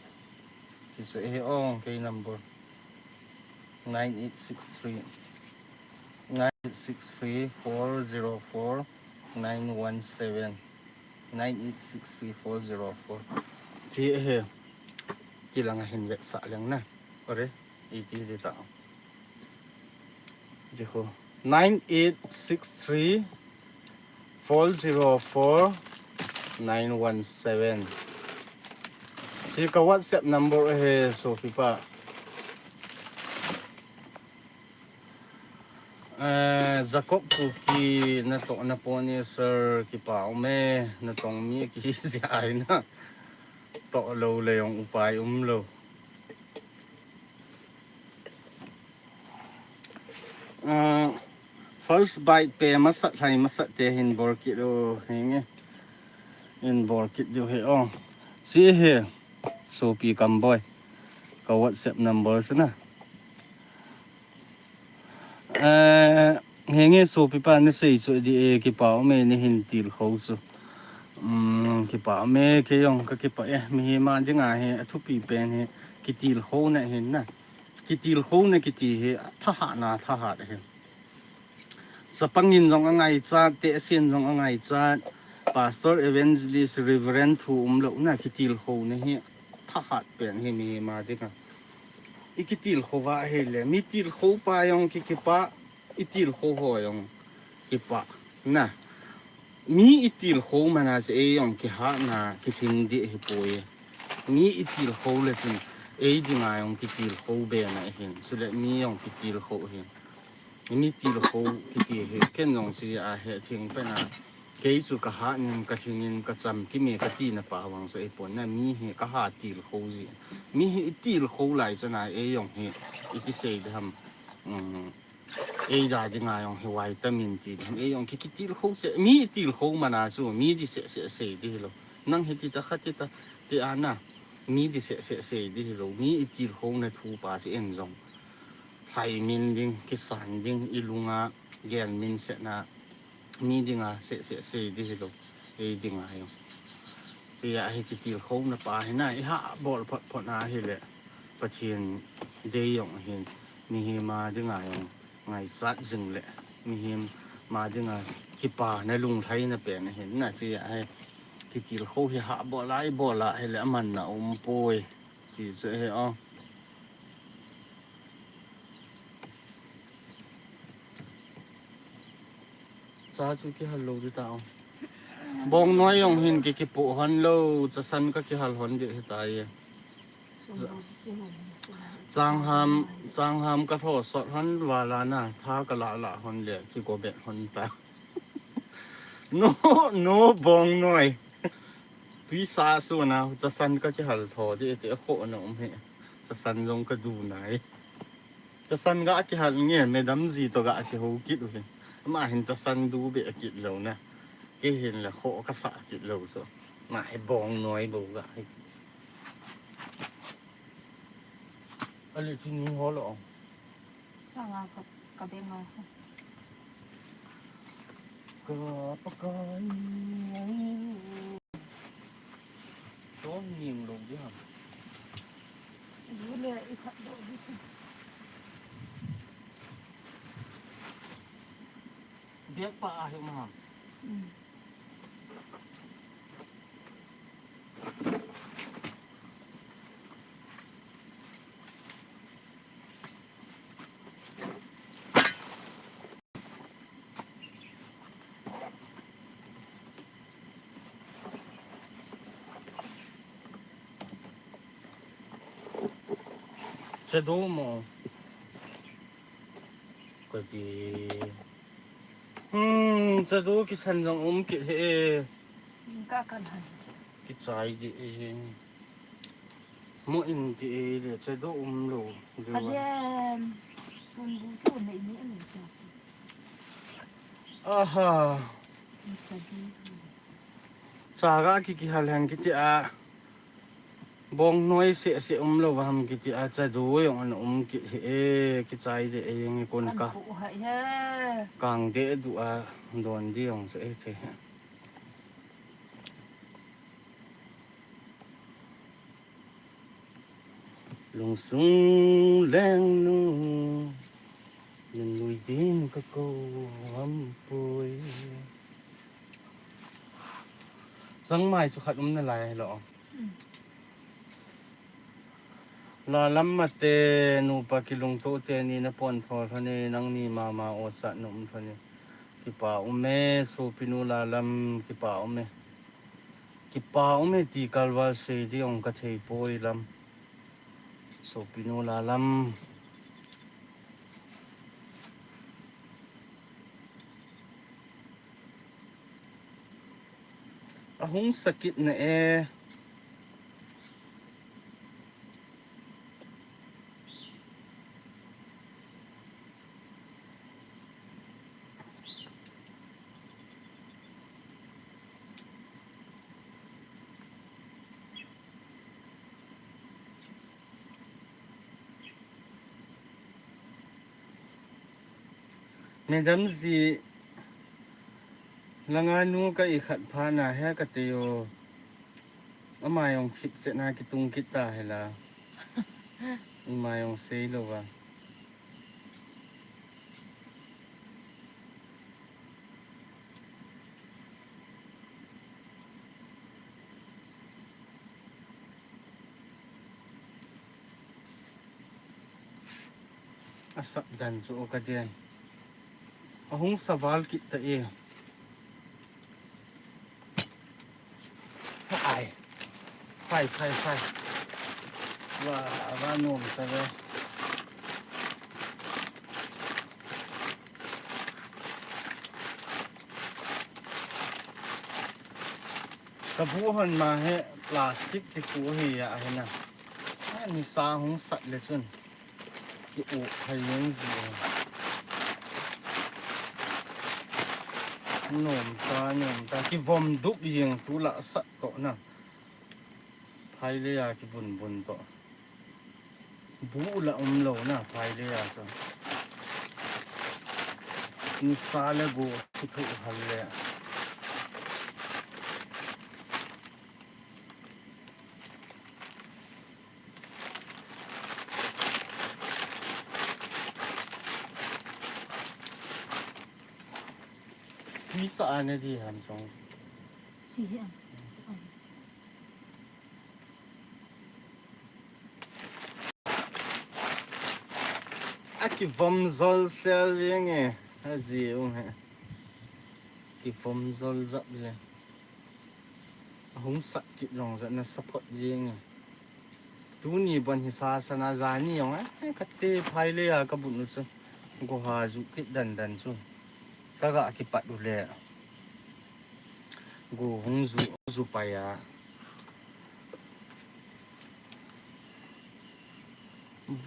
Chi chu hi ong kei number. Nine eight six three, nine eight six three, four zero four, nine one seven. Nine eight six three four zero four. Chi hi. Chi lang a hin vetsah leng na. Ore, iti di ta. Chi ho. Nine eight six three four zero four nine one seven. Chi ka WhatsApp number hi sopipa. Eh, Jacob Kuki, natoh napon e sir, kipa um e, natong mi kihijia ahi na. Toh lou le jong upai umlou. Ah, first bite pe masat lhai masat te hin bol kit u henge. Hin bol kit diu hi o. Si hi, sopi Kamboi. Ka WhatsApp number chu na. Eh, henge sopi pa nasei chu di e, kipa um e, nahin tilkhou chu. Um, kipa um e, kei jong kakipah e, mihem a dinga hi, athupi pen hi, kitilkhouna hin na. Kitilkhouna kiti hi, thahatna, thahat ahi. Chapang in jong angaichat, tehse in jong angaichat, Pastor, Evangelist, Reverend thu umlouna, kitilkhouna hi, thahat pen hi, mihem a dinga. I kitilkhou va ahile, mi tilkhou pa jong ki, kipah, i tilkhou ho jong kipah. Na, mi i tilkhou mana chu ei jong kihatna, kilhing ding ahipoi. Mi i tilkhou le chun, ei dinga jong kitilkhou bena ahin. Chule mi jong kitilkhou ahin. Mi tilkhou kiti hi, ken jong chu ahe theng pen a. Kei chu kahat in, kalhing in, kachamkim e, katina pa vang chu ahipon na, mi hi kaha tilkhou ji. Mi hi i tilkhou lai chana, ei jong hi, iti sei ding ham. Um, ei da dinga jong hi vitamin ti ding ham. Ei jong ki, kitilkhou se, mi i tilkhou mana chu, mi di seh seh sei ding hilou. Nang hi tita kha tita, ti ana, mi di seh seh sei ding hilou. Mi i tilkhouna thu pa chu en jong. Lhai min ding, kisan ding, i lunga, gel min sehna, mi dinga seh seh sei ding hilou, ei dinga jong. Chea hi kitilkhouna pa hi na, i ha bol phot phot na hile, Pathen dei jong ahin, mihem a dinga jong, ngaichat jing le, mihem a dinga, kipana lunglhaina pen ahin na, chea hi, kitilkhou hi ha bol a, i bol a hile, amanna umpoi, ti chu ahi o. Cha chu kihal lou ding ta o. Bongnoi jong hin ki, kipoh hon lou, chasan ka kihal hon ding hitai. Changham, changham ka lho sot hon vala na, tha ka lah lah hon le, kigo bet hon ta. No, no, Bongnoi. Tuisa suna, chasan ka kihal tho ding te, akhoh na um hi. Chasan jong ka du nai. Chasan ga kihal nge, madam ji toh ga kihou kit u hi. Ama hin chasan du be kit lou na. Kei hin le khoh kasah kit lou so. Ma hi Bongnoi bou ga hi. Ali chini ho lo. Ka nga ka, ka be nga ko. Ka pakai. Don ning lo ding ham. Du le i khat do di chu. Biak pa a hi um ham. Mm. Chadu mo. Kati. Hmm, chadu kisan jong um kit he. Ka kan han. Kichai di e. Mo in ti e le, chadu um lou. Ka dem. Sun bu tu nei ni ani. Aha. Chadu. Chaga ki, kihal hang kiti a. Bongnoi seh seh um lou ham kiti a, chadu jong ana um kit hi e, kichai de e, jeng kon ka. Kan pu hai he. Kang de du a, don di jong se e te. Lungsung lengnu, nunui din ka ko ham poi. Sangmai chu khat um nalai lo. Mm. Lalam mate, nupa kilungto teni napon tho lhon e, nangni mama osat na um lhon e. Kipa um e, sopinu Lalam, kipa um e. Kipa um e ti kalval sei di ong ka thei poi Lam. Sopinu Lalam. Ahung sakit na e. Madam ji, langa nu ka i khat pha na he ka te yo. Ama jong thip chet na kitung kit ta he la. Ima jong sei lo va. Asap dan chu ka dian. Ahung saval kit ta e. Ai. Phai, phai, phai. Wa, wa nom ta ve. Ka bu hon ma he plastic ti ku hi ya he na. Ani sa hung sat le chun. Ki u phai yeng ji. Nom ta, nom ta. Ki vom dup yeng tu la sat to na. Phai le ya ki bun bun to. Bu la um lo na phai le ya sa. Ni sa le bu ki thu hal le. Tui sa ane di ham song. Si he am. A ki vom zol sel yeng e. A ji ung he. Ki vom zol zap le. Ahung sat kit jong jat na support jing e. Tuni ban hi sa sana jani jong e. Ka te phai le a ka bun u chu. Go ha ju kit dan dan chu. Ka ga kipat u le. Go hung ju, ju pai a.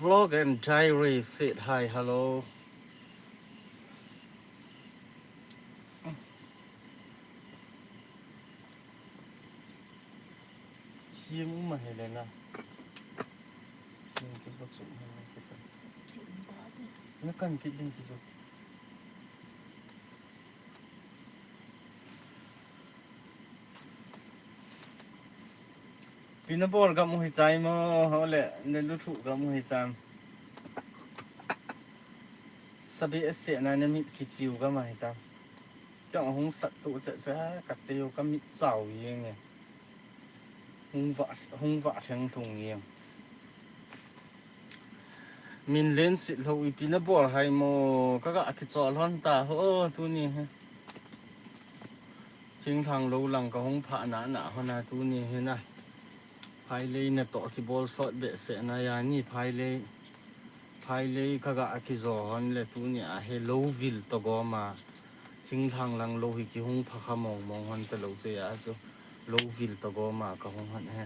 Vlog and Diary said hi, hello. Thim um a Helena. Thim ki bo chu na ki ta. Na kan ki ding chi chu. Pi na bol gam u hitai mo, hole, na luthu gam u hitam. Sabi ase na na mit kichiu gam a hitam. Kyang hung sat tu che che, ka te yo ka mit chau yeng e. Hung va, hung va theng thung yeng. Min len sit lo ipi na bol hai mo, ka ga kichol hon ta ho tuni he. Thinglhang lo lang ka hung pha na na hon a tuni he na. Phailei na to kibol sot behseh na ya ni phailei. Phailei ka ga kijo hon le tuni a he lo vil to gom a. Thinglhang lang lo hi kihung pha kha mong mong hon ta lo che a chu. Lo vil to gom a ka hung hon he.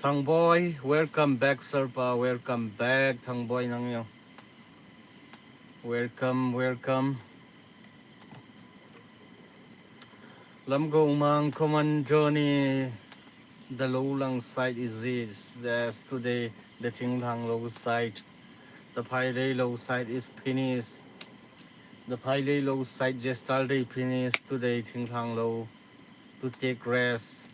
Thangboi, welcome back, Sir pa, welcome back, Thangboi nang yo. Welcome, welcome. Lamgomang, come on, Johnny. The Loulang site is this. Yes, today the Thinglhang Lou site. The Phailei Lou site is finished. The Phailei Lou site yesterday finished. Today Thinglhang Lou to take rest.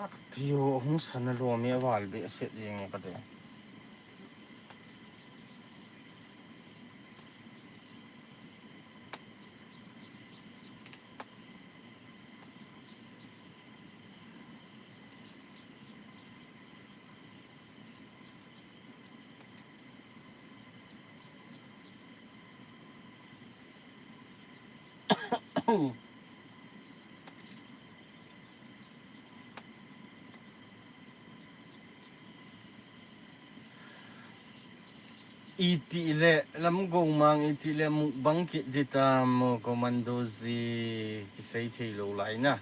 Ak tio hung sana lo mi aval be set jing ka de. Itih le, Lamgomang itih le mukbang kit ding tam mo, Commando ji, kisei thei lou lai na.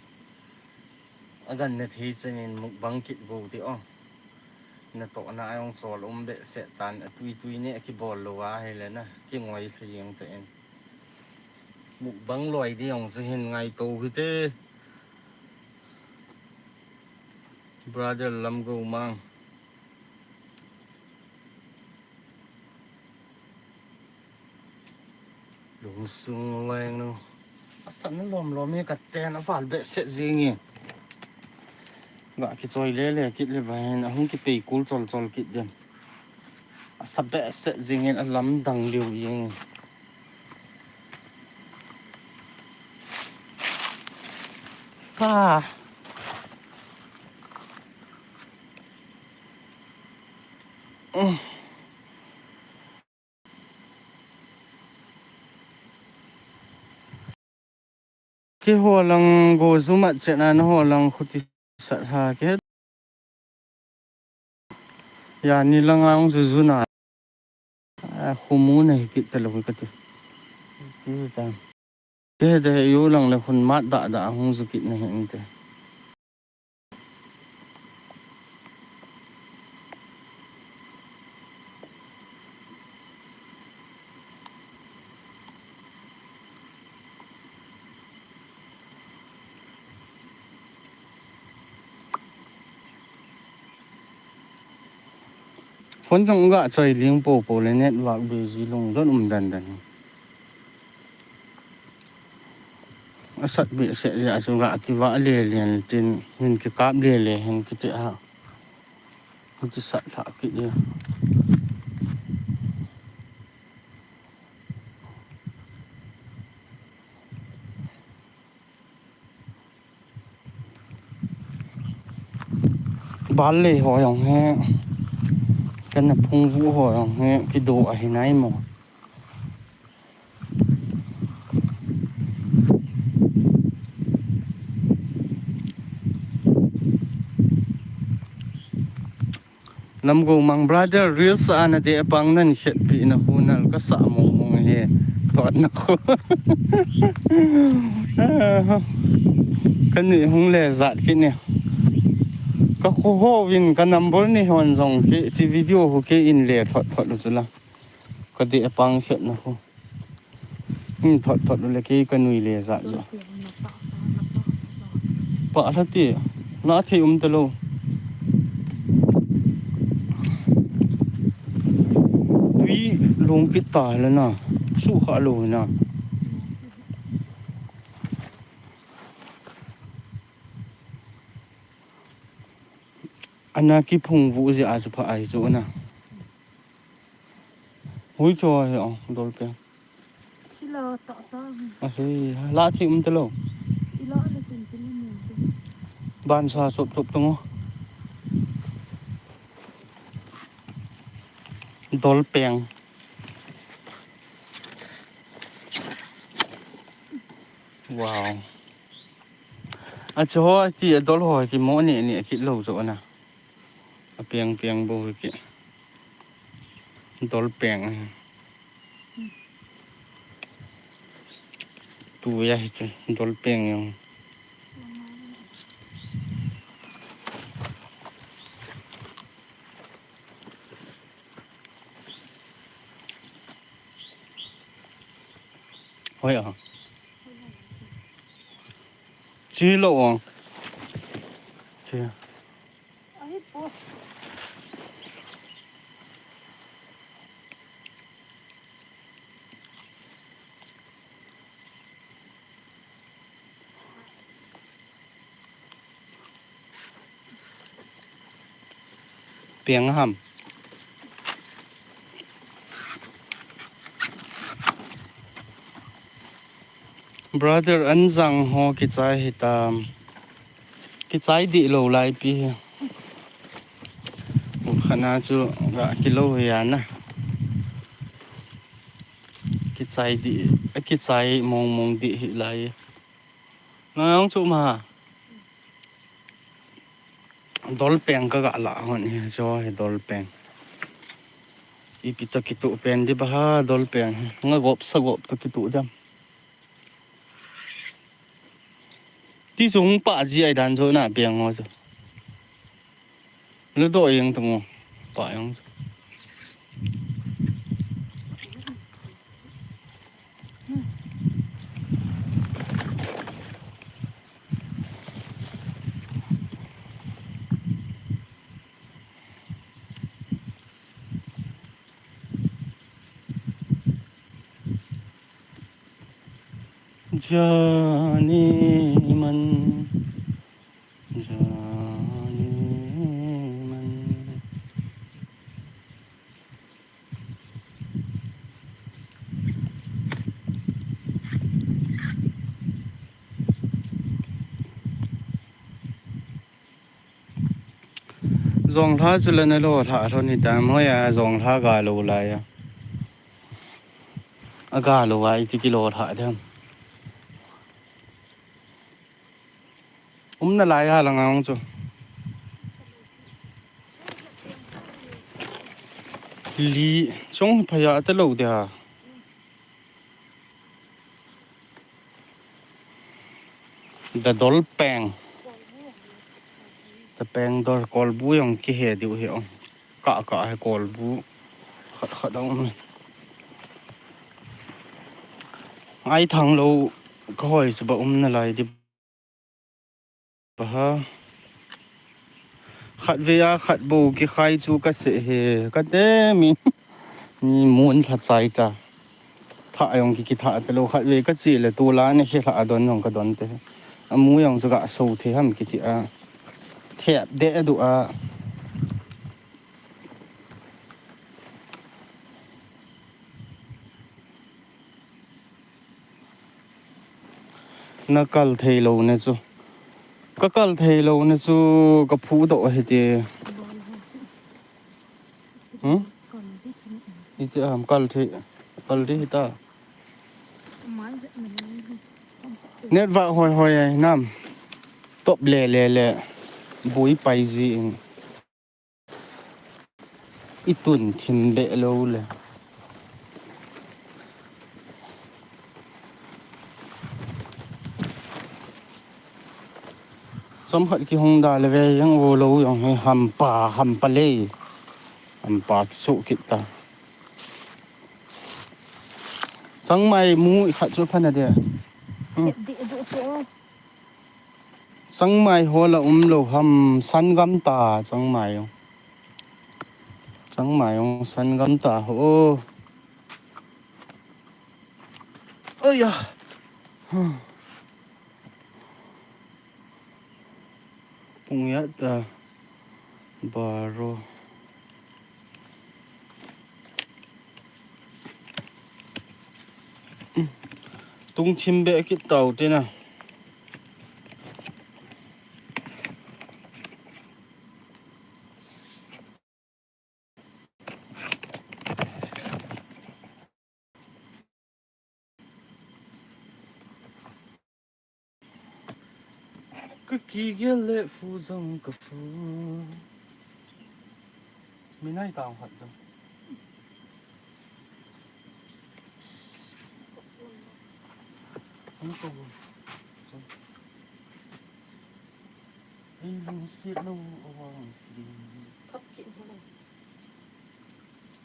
Agan na thei chenin mukbang kit bou te o. Natohna a jong chol um behseh tan, atui tui ne kibol lou a hile na, kingoi lha jeng tan. Mukbang loi ding jong chu hin ngaito hite. Brother Lamgomang. Lungsung leng nu. Asat na lom lom hi ka ten aval behseh jing e. Ga kichoi le le kit le ba hin ahung kipei kul chol chol kit den. Asa behseh jing in alamdang liu jing. Pa. Mm. Keiho lang go jumat chet na, nangho lang khuti sat ha ke. Ya ni lang ang ju ju na. A, khumu na hi kit talou kati. Ti ta. Te de yu lang le khun mat da da hung ju kit na hi inte. Phone jong ga choi ling popo le network busy lungdon um dan dan. Asat behseh jeh a chu ga kivah le le tin hin kikap le le hin kiti a. Hiti sat lha kit e. Bal le ho jong hi, kana phung vu ho jong hi, kido ahi nai mo. Lamgomang brother, reels a na deh pang nan khetpi na khu nal ka sa mong mong he. Thot na khu. Ka nui hung le jat kit ne. Ka khu ho vin ka number ni hon jong ki chi video hu ke in le thot thot lu chu la. Ka deh pang khet na khu. Hmm, thot thot le kei ka nui le jat jo. Pa lha ti, la thei um ta lo. Tui lung kit ta le na, su kha lo na. Ana kiphung vu jeh a chu pha ai chu na. Hui cho he ong, dol pe. Chila ta ta. A he, la thei um ta lo. Ila le tin tin ni. Ban sa sop sop tung. Dol peng. Wow. A chu ho ti a dol ho ki mo ni ni ki lo jo na. A piang piang bo ki. Dol peng. Tu ya hi chu dol peng jong. Hoi a. Chi lo ong. Chi. Piang ham. Brother, an jang ho kichai hitam. Kichai dih lo lai pi hi. Khana chu ga kilo hi ana. Kichai dih, a kichai mong mong dih hi lai. Nang chu ma. Dol peng ka ga la hon hi, cho hi dol peng. Ipi toh kituh pen di ba ha, dol pen. Nga gop sa gop toh kituh diam. Ti sung pa ji ai dan jo na piang ngo jo. Lu do yang tu ngo. Pa yang. Jani man, jani man. Jonglha chu la na lo lha lo ni ta, moi a jonglha ga lo lai a. A ga lo a iti kilo lha dem. Um na lai a la ngang chu. Li chong phaya ta lo de ha. Da dol peng. Da peng dol kolbu jong kihe diu hi ong. Ka ka he kolbu. Khat khat ong. Ai thang lo ka hoi chu ba um na lai di. Aha. Khat ve a khat bo kikhai chu ka se he. Ka te mi. Ni mun lha chai ta. Tha jong ki kitha ta lo khat ve ka chi le tu la ne he lha don jong ka don te. A mu jong chu ga so the ham kiti a. Thep de du a. Na kal thei lo ne chu. Ka kal thei lo ne chu ka phu doh hi ti. Hmm? Iti am kal thei, kal thei ta. Network hoi hoi ai nam. Top le le le. Bui pai ji in. I tun thim beh lo le. Chomkhat kihung da le ve jeng u lo jong hi hampa, hampa le. Hampa kisu kit ta. Changmai mu i khat chu phan a dia. Hmm. Sep di du chu. Changmai ho la um lo ham, sangam ta changmai jong. Changmai jong sangam ta ho. Oi ya. Hmm. Pung ya ta. Baro. Tung thim beh kit tau te na. Ka kigel le fu jong ka fu. Mi nai tang khat jong. Hung ko. Ei lungset lo awang si. Khap kit hung.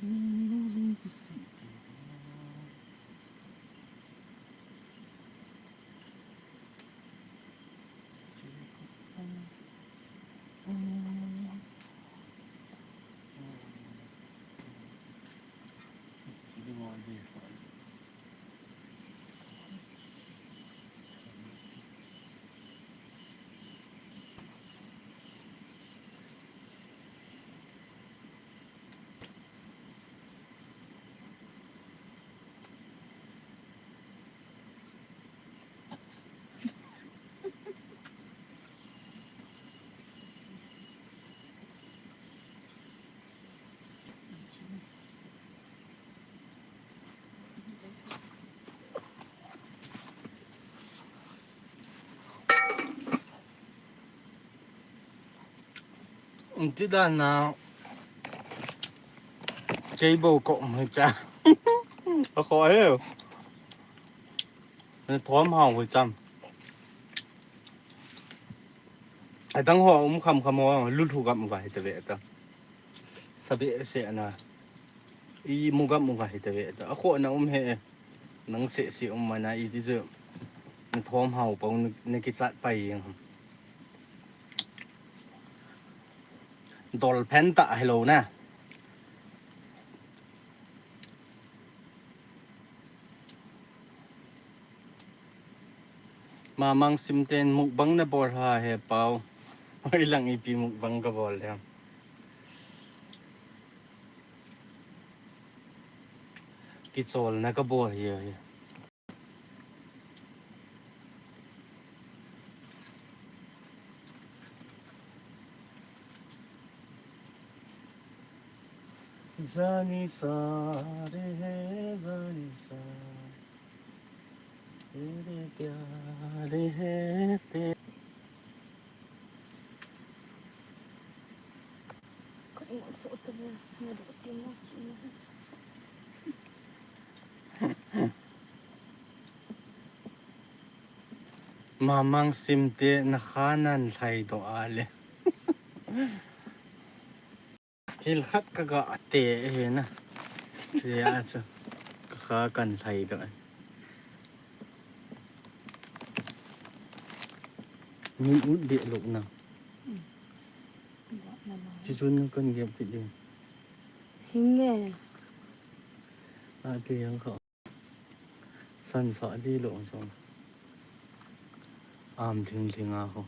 Ei lungset lo si. Ti dan na. Kei bou ko mai cha. A ko e. Ne thom hao hui cham. Adang ho um kham kham ho, lulhu gam uva hita ve ta. Sabe se na. I mu gam uva hita ve ta. A ko na um he. Nang se se um mana i ti chu. Ne thom hao pau ne kichat pai jeng. Dol phen ta hello na. Mamang Simten mukbang na bol ha he pau. Hoi lang ipi mukbang ka bol le. Kichol na ka bol hi hi. Jani sa re hai, jani sa. Tere pyare hai te. Mamang Simte na kha nan lhai doh a le. Thil khat ka ga te he na. Tia chu ka kha kan lhai doh. Min ut de lok na. Chi chun kan gem kit ding. Hinge. A ti yang kha. San sa di lo so. Am thing thing a ho.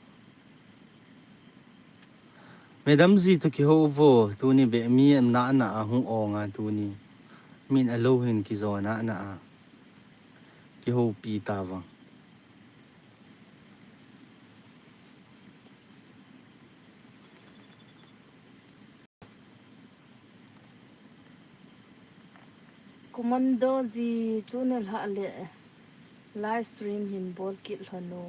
Madam ji to kiho vo, tuni be mi em na na a hung ong a tuni. Min a lo hin kijo na na a. Kiho pi ta vang. Commando ji tuni lha le live stream hin bol kit lhon o.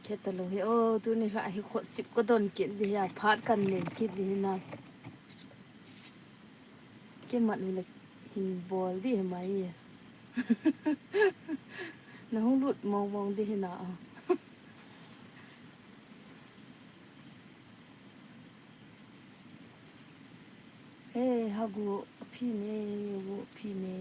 Khe ta lo hi o, tuni lha hi khot sip ko don kit di hi a phat kan nei kit di hi na. Ke mat u le hin bol di hi mai. Na hung lut mong mong di hi na a. He, hagu phi ne, gu phi ne.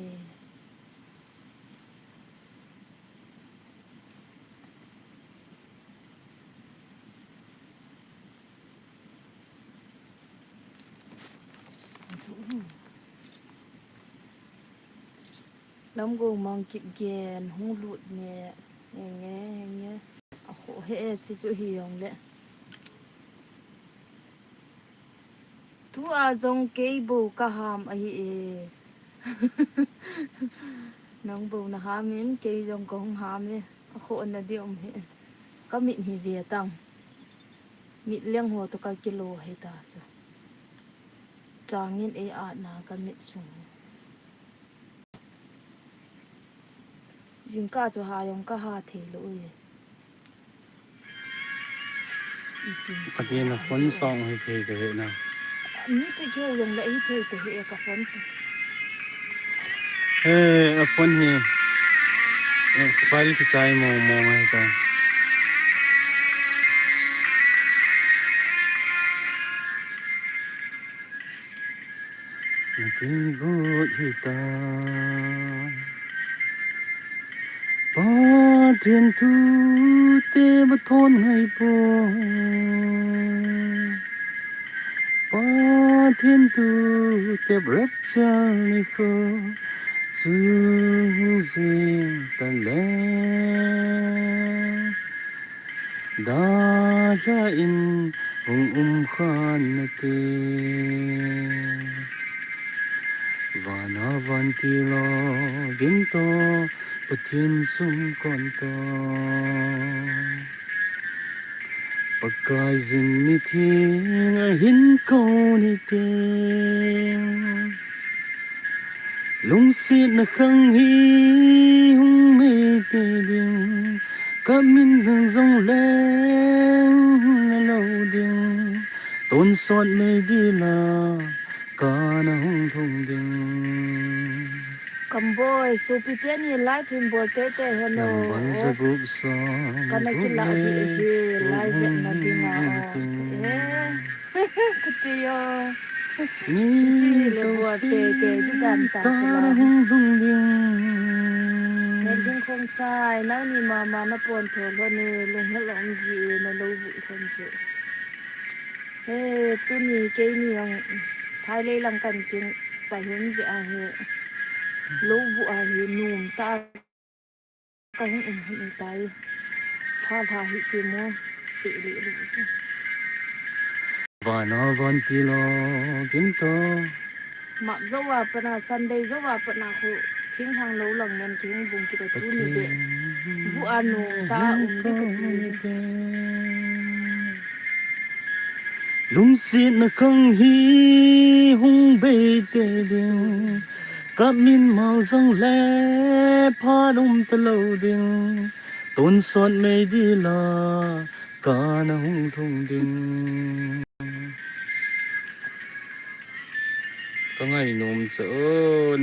Lam go mang kit gen hung lut ne. Enge, enge. A ho he e chi chu hi jong le. Tu a jong kei bou ka ham ahi e. Nang bou na ham in kei jong ka hung ham e. A ho na di um he. Ka mit hi ve tang. Mit leng ho to ka kilo he ta chu. Changin ei a na ka mit sung. Jingkah chu ha jong ka ha thei lou e. Ipi. Pathen a phone song hi thei ka he na. Mi chu keu jong le hi thei ka he ka phone chu. He, a phone hi. Expire kichai mong mong ahi ta. Nakigot hita. Pathen thute bathon ngai po. Pathen thute rapture nikho. Chu jing tale. Dalha in hung um khan nate. Vana vantil o vin to, Pathen sung kon to. Pakaiyin mitheng ahin kou nite. Lungsetna khang hi hung mei te ding, ka min hung jong leng hung lou ding, tonsot mei dila, kana hung thung Boy, sopi teni live hin bol tete hen o. Number zagup som, kana kila di ahi, live vet na dinga o. Eh, kati o. Sisi le bol tete di dan ta sila. Hung hung ding. Hung hung sai, nang ni mama na pon tho lo ni, lung hel om ji na lo bu kon ji. He, tuni keini jong, Thailei lang kan kin chai hon jeh a he. Lou bu a he, nom ta. Ka hung um hon tai. Pha pha hi ti mo. Ti li li. Vana van ti lo, kin to. Mak jou a pat na, Sunday jou a pat na khu, thinglhang lou lang nen, thingbung kiti tuni de. Bu a nom ta um di kati. Lungsetna khang hi hung bei tei ding, ka min mau jong le phat um ta lou ding, tonsot mei di la, kana hung lhung ding. Ka ngainom chu,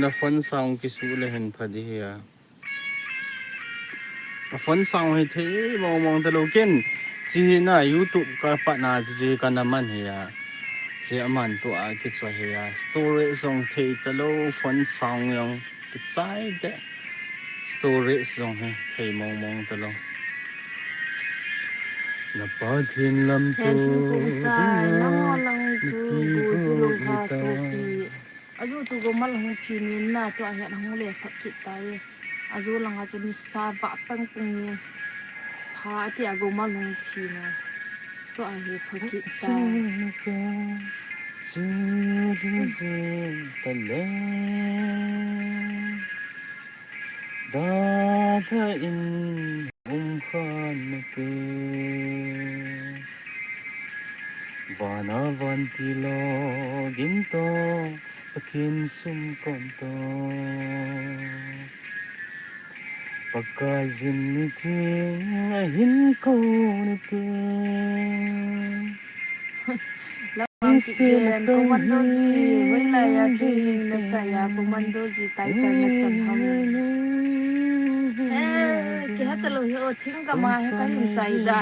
na phone sound kisu le hin pha di hi a. A phone sound hi thei mong mong ta lou ken. Chi hi na YouTube ka pat na chi, chi ka na man hi a. Chi a man tu a kicho hi a. Storage jong thei ta lou, phone sound jong kichai te. Storage jong hi thei mong mong ta lou. Na Pathen lam tu. Hen hin kum sai, na mo lang tu, bu ju lou ha so pi. Aju tu gomal hung phi ni na tu a hian hung le phat kit ta e. Aju langa chu ni sa vah peng pung ni. Pha ti a gomal hung phi na. Tu a hi phat kit ta. Chu ding je ta le. Da da in um khan na te. Vana van ti lo gin to, Pathen sum kon to. Pakai jin ni thing a hin ko ni te. Lam ang ki gen, Commando ji, hoilai a ki na chai a, Commando ji title na chan ham. Eh, ki ha ta lo hi o, thing ka ma he ka hin chai da.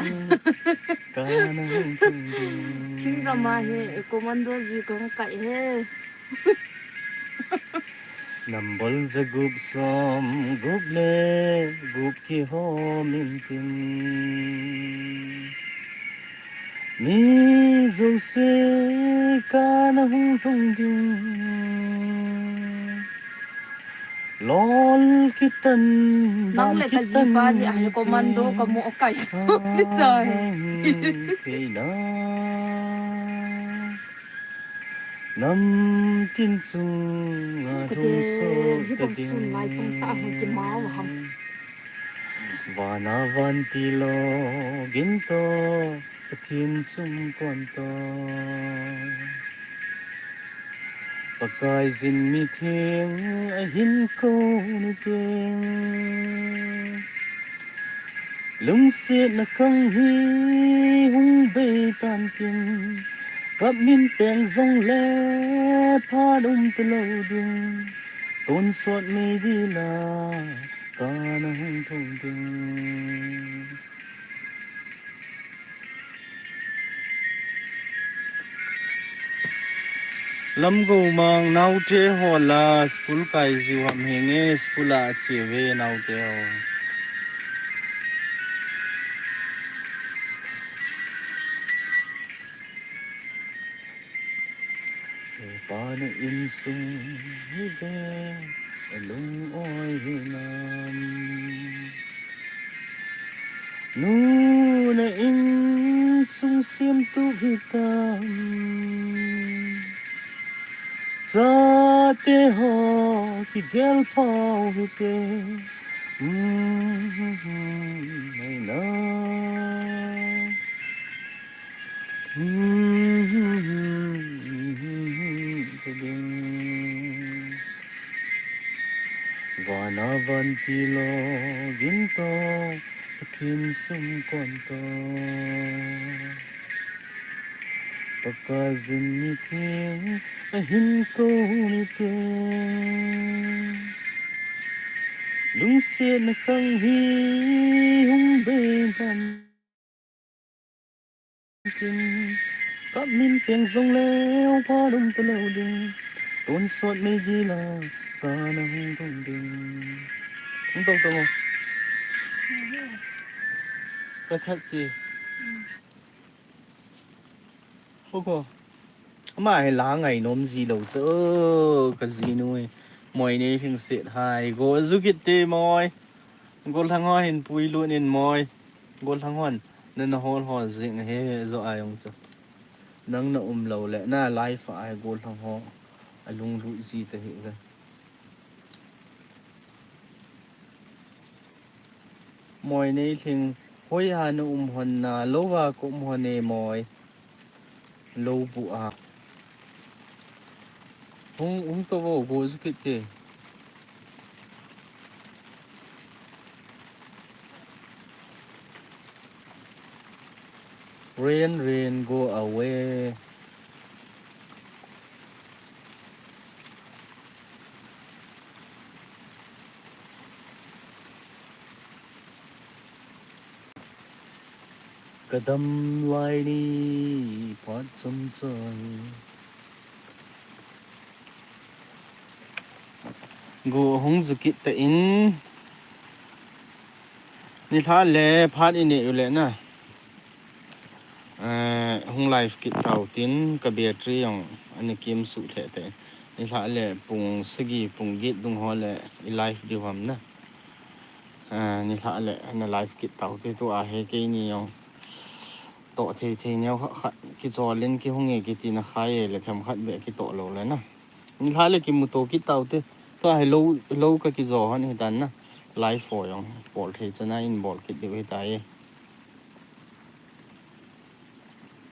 Thing ka ma he, Commando ji kong kai he. Nambol ja gup som gup le gup kihom in tin. Mi jouse kana hung thung ding. Lol kitan, nang le ka jipa ji a he commando ka mo kai. Sai. Keina. Namtin chunga lhungsuh ta ding. Vana van ti lo gin to, Pathen sum kon to. Pakai jin mi theng a hin ko ni teng. Lungsetna kang hi hung bei tan tin, ka min peng jong le phat um ta lo ding, tonsot mei di la, kana hung thung ding. Lamgo mang naote ho la school kai jiu ham henge, school a che uve naote ho. Hepa na insung hi be, alung oi hinam. Nu na insung siam tu hitam. Chate ho kigel pau hite. Mm, mai na. Vana van ti lo gin to, Pathen sum kon to. Pakai jin mi theng a hin ko ni te. Lungsetna khang hi hung bei dam tin, ka min peng jong leu pha lum ta leu ding. Tonsot mei gila ka nang dong ding. Hung tong tong. Ka that ti. Kho kho. Ama hi la ngai nom ji lou chu, ka jinu hi. Moinei Lhingset hai. Go ju kit te moi. Gollhang ho hin puilut in moi. Gollhang hon. Na na hol hol jing hi jo a jong chu. Nang na um lou le. Na live a hi gollhang ho. A lunglut ji ta hi ve. Moinei Lhing, hoiya na um hon na, lou a ka um hon e moi. Lou bu a. Hung, hung to vo, go ju kit te. Rain, rain, go away. Ka dam lai ni phat chomcha hi. Go hung ju kit ta in. Nilhah le phat i neh u le na. Eh, hung live kit tau tin ka battery jong ana kim suh lheh te. Nilhah le pung sagi pung get dung ho le i live diu ham na. Eh, nilhah le ana live kit tau te tu a he keini jong. Toh thei thei neo khat khat kichol in kihung e kiti na khai e le themkhat beh kitoh lou le na. Nilhah le kimuto kit tau te. Tua hi lou, lou ka kijo hon hitan na. Live ho jong bol thei chana in bol kit diu hitai.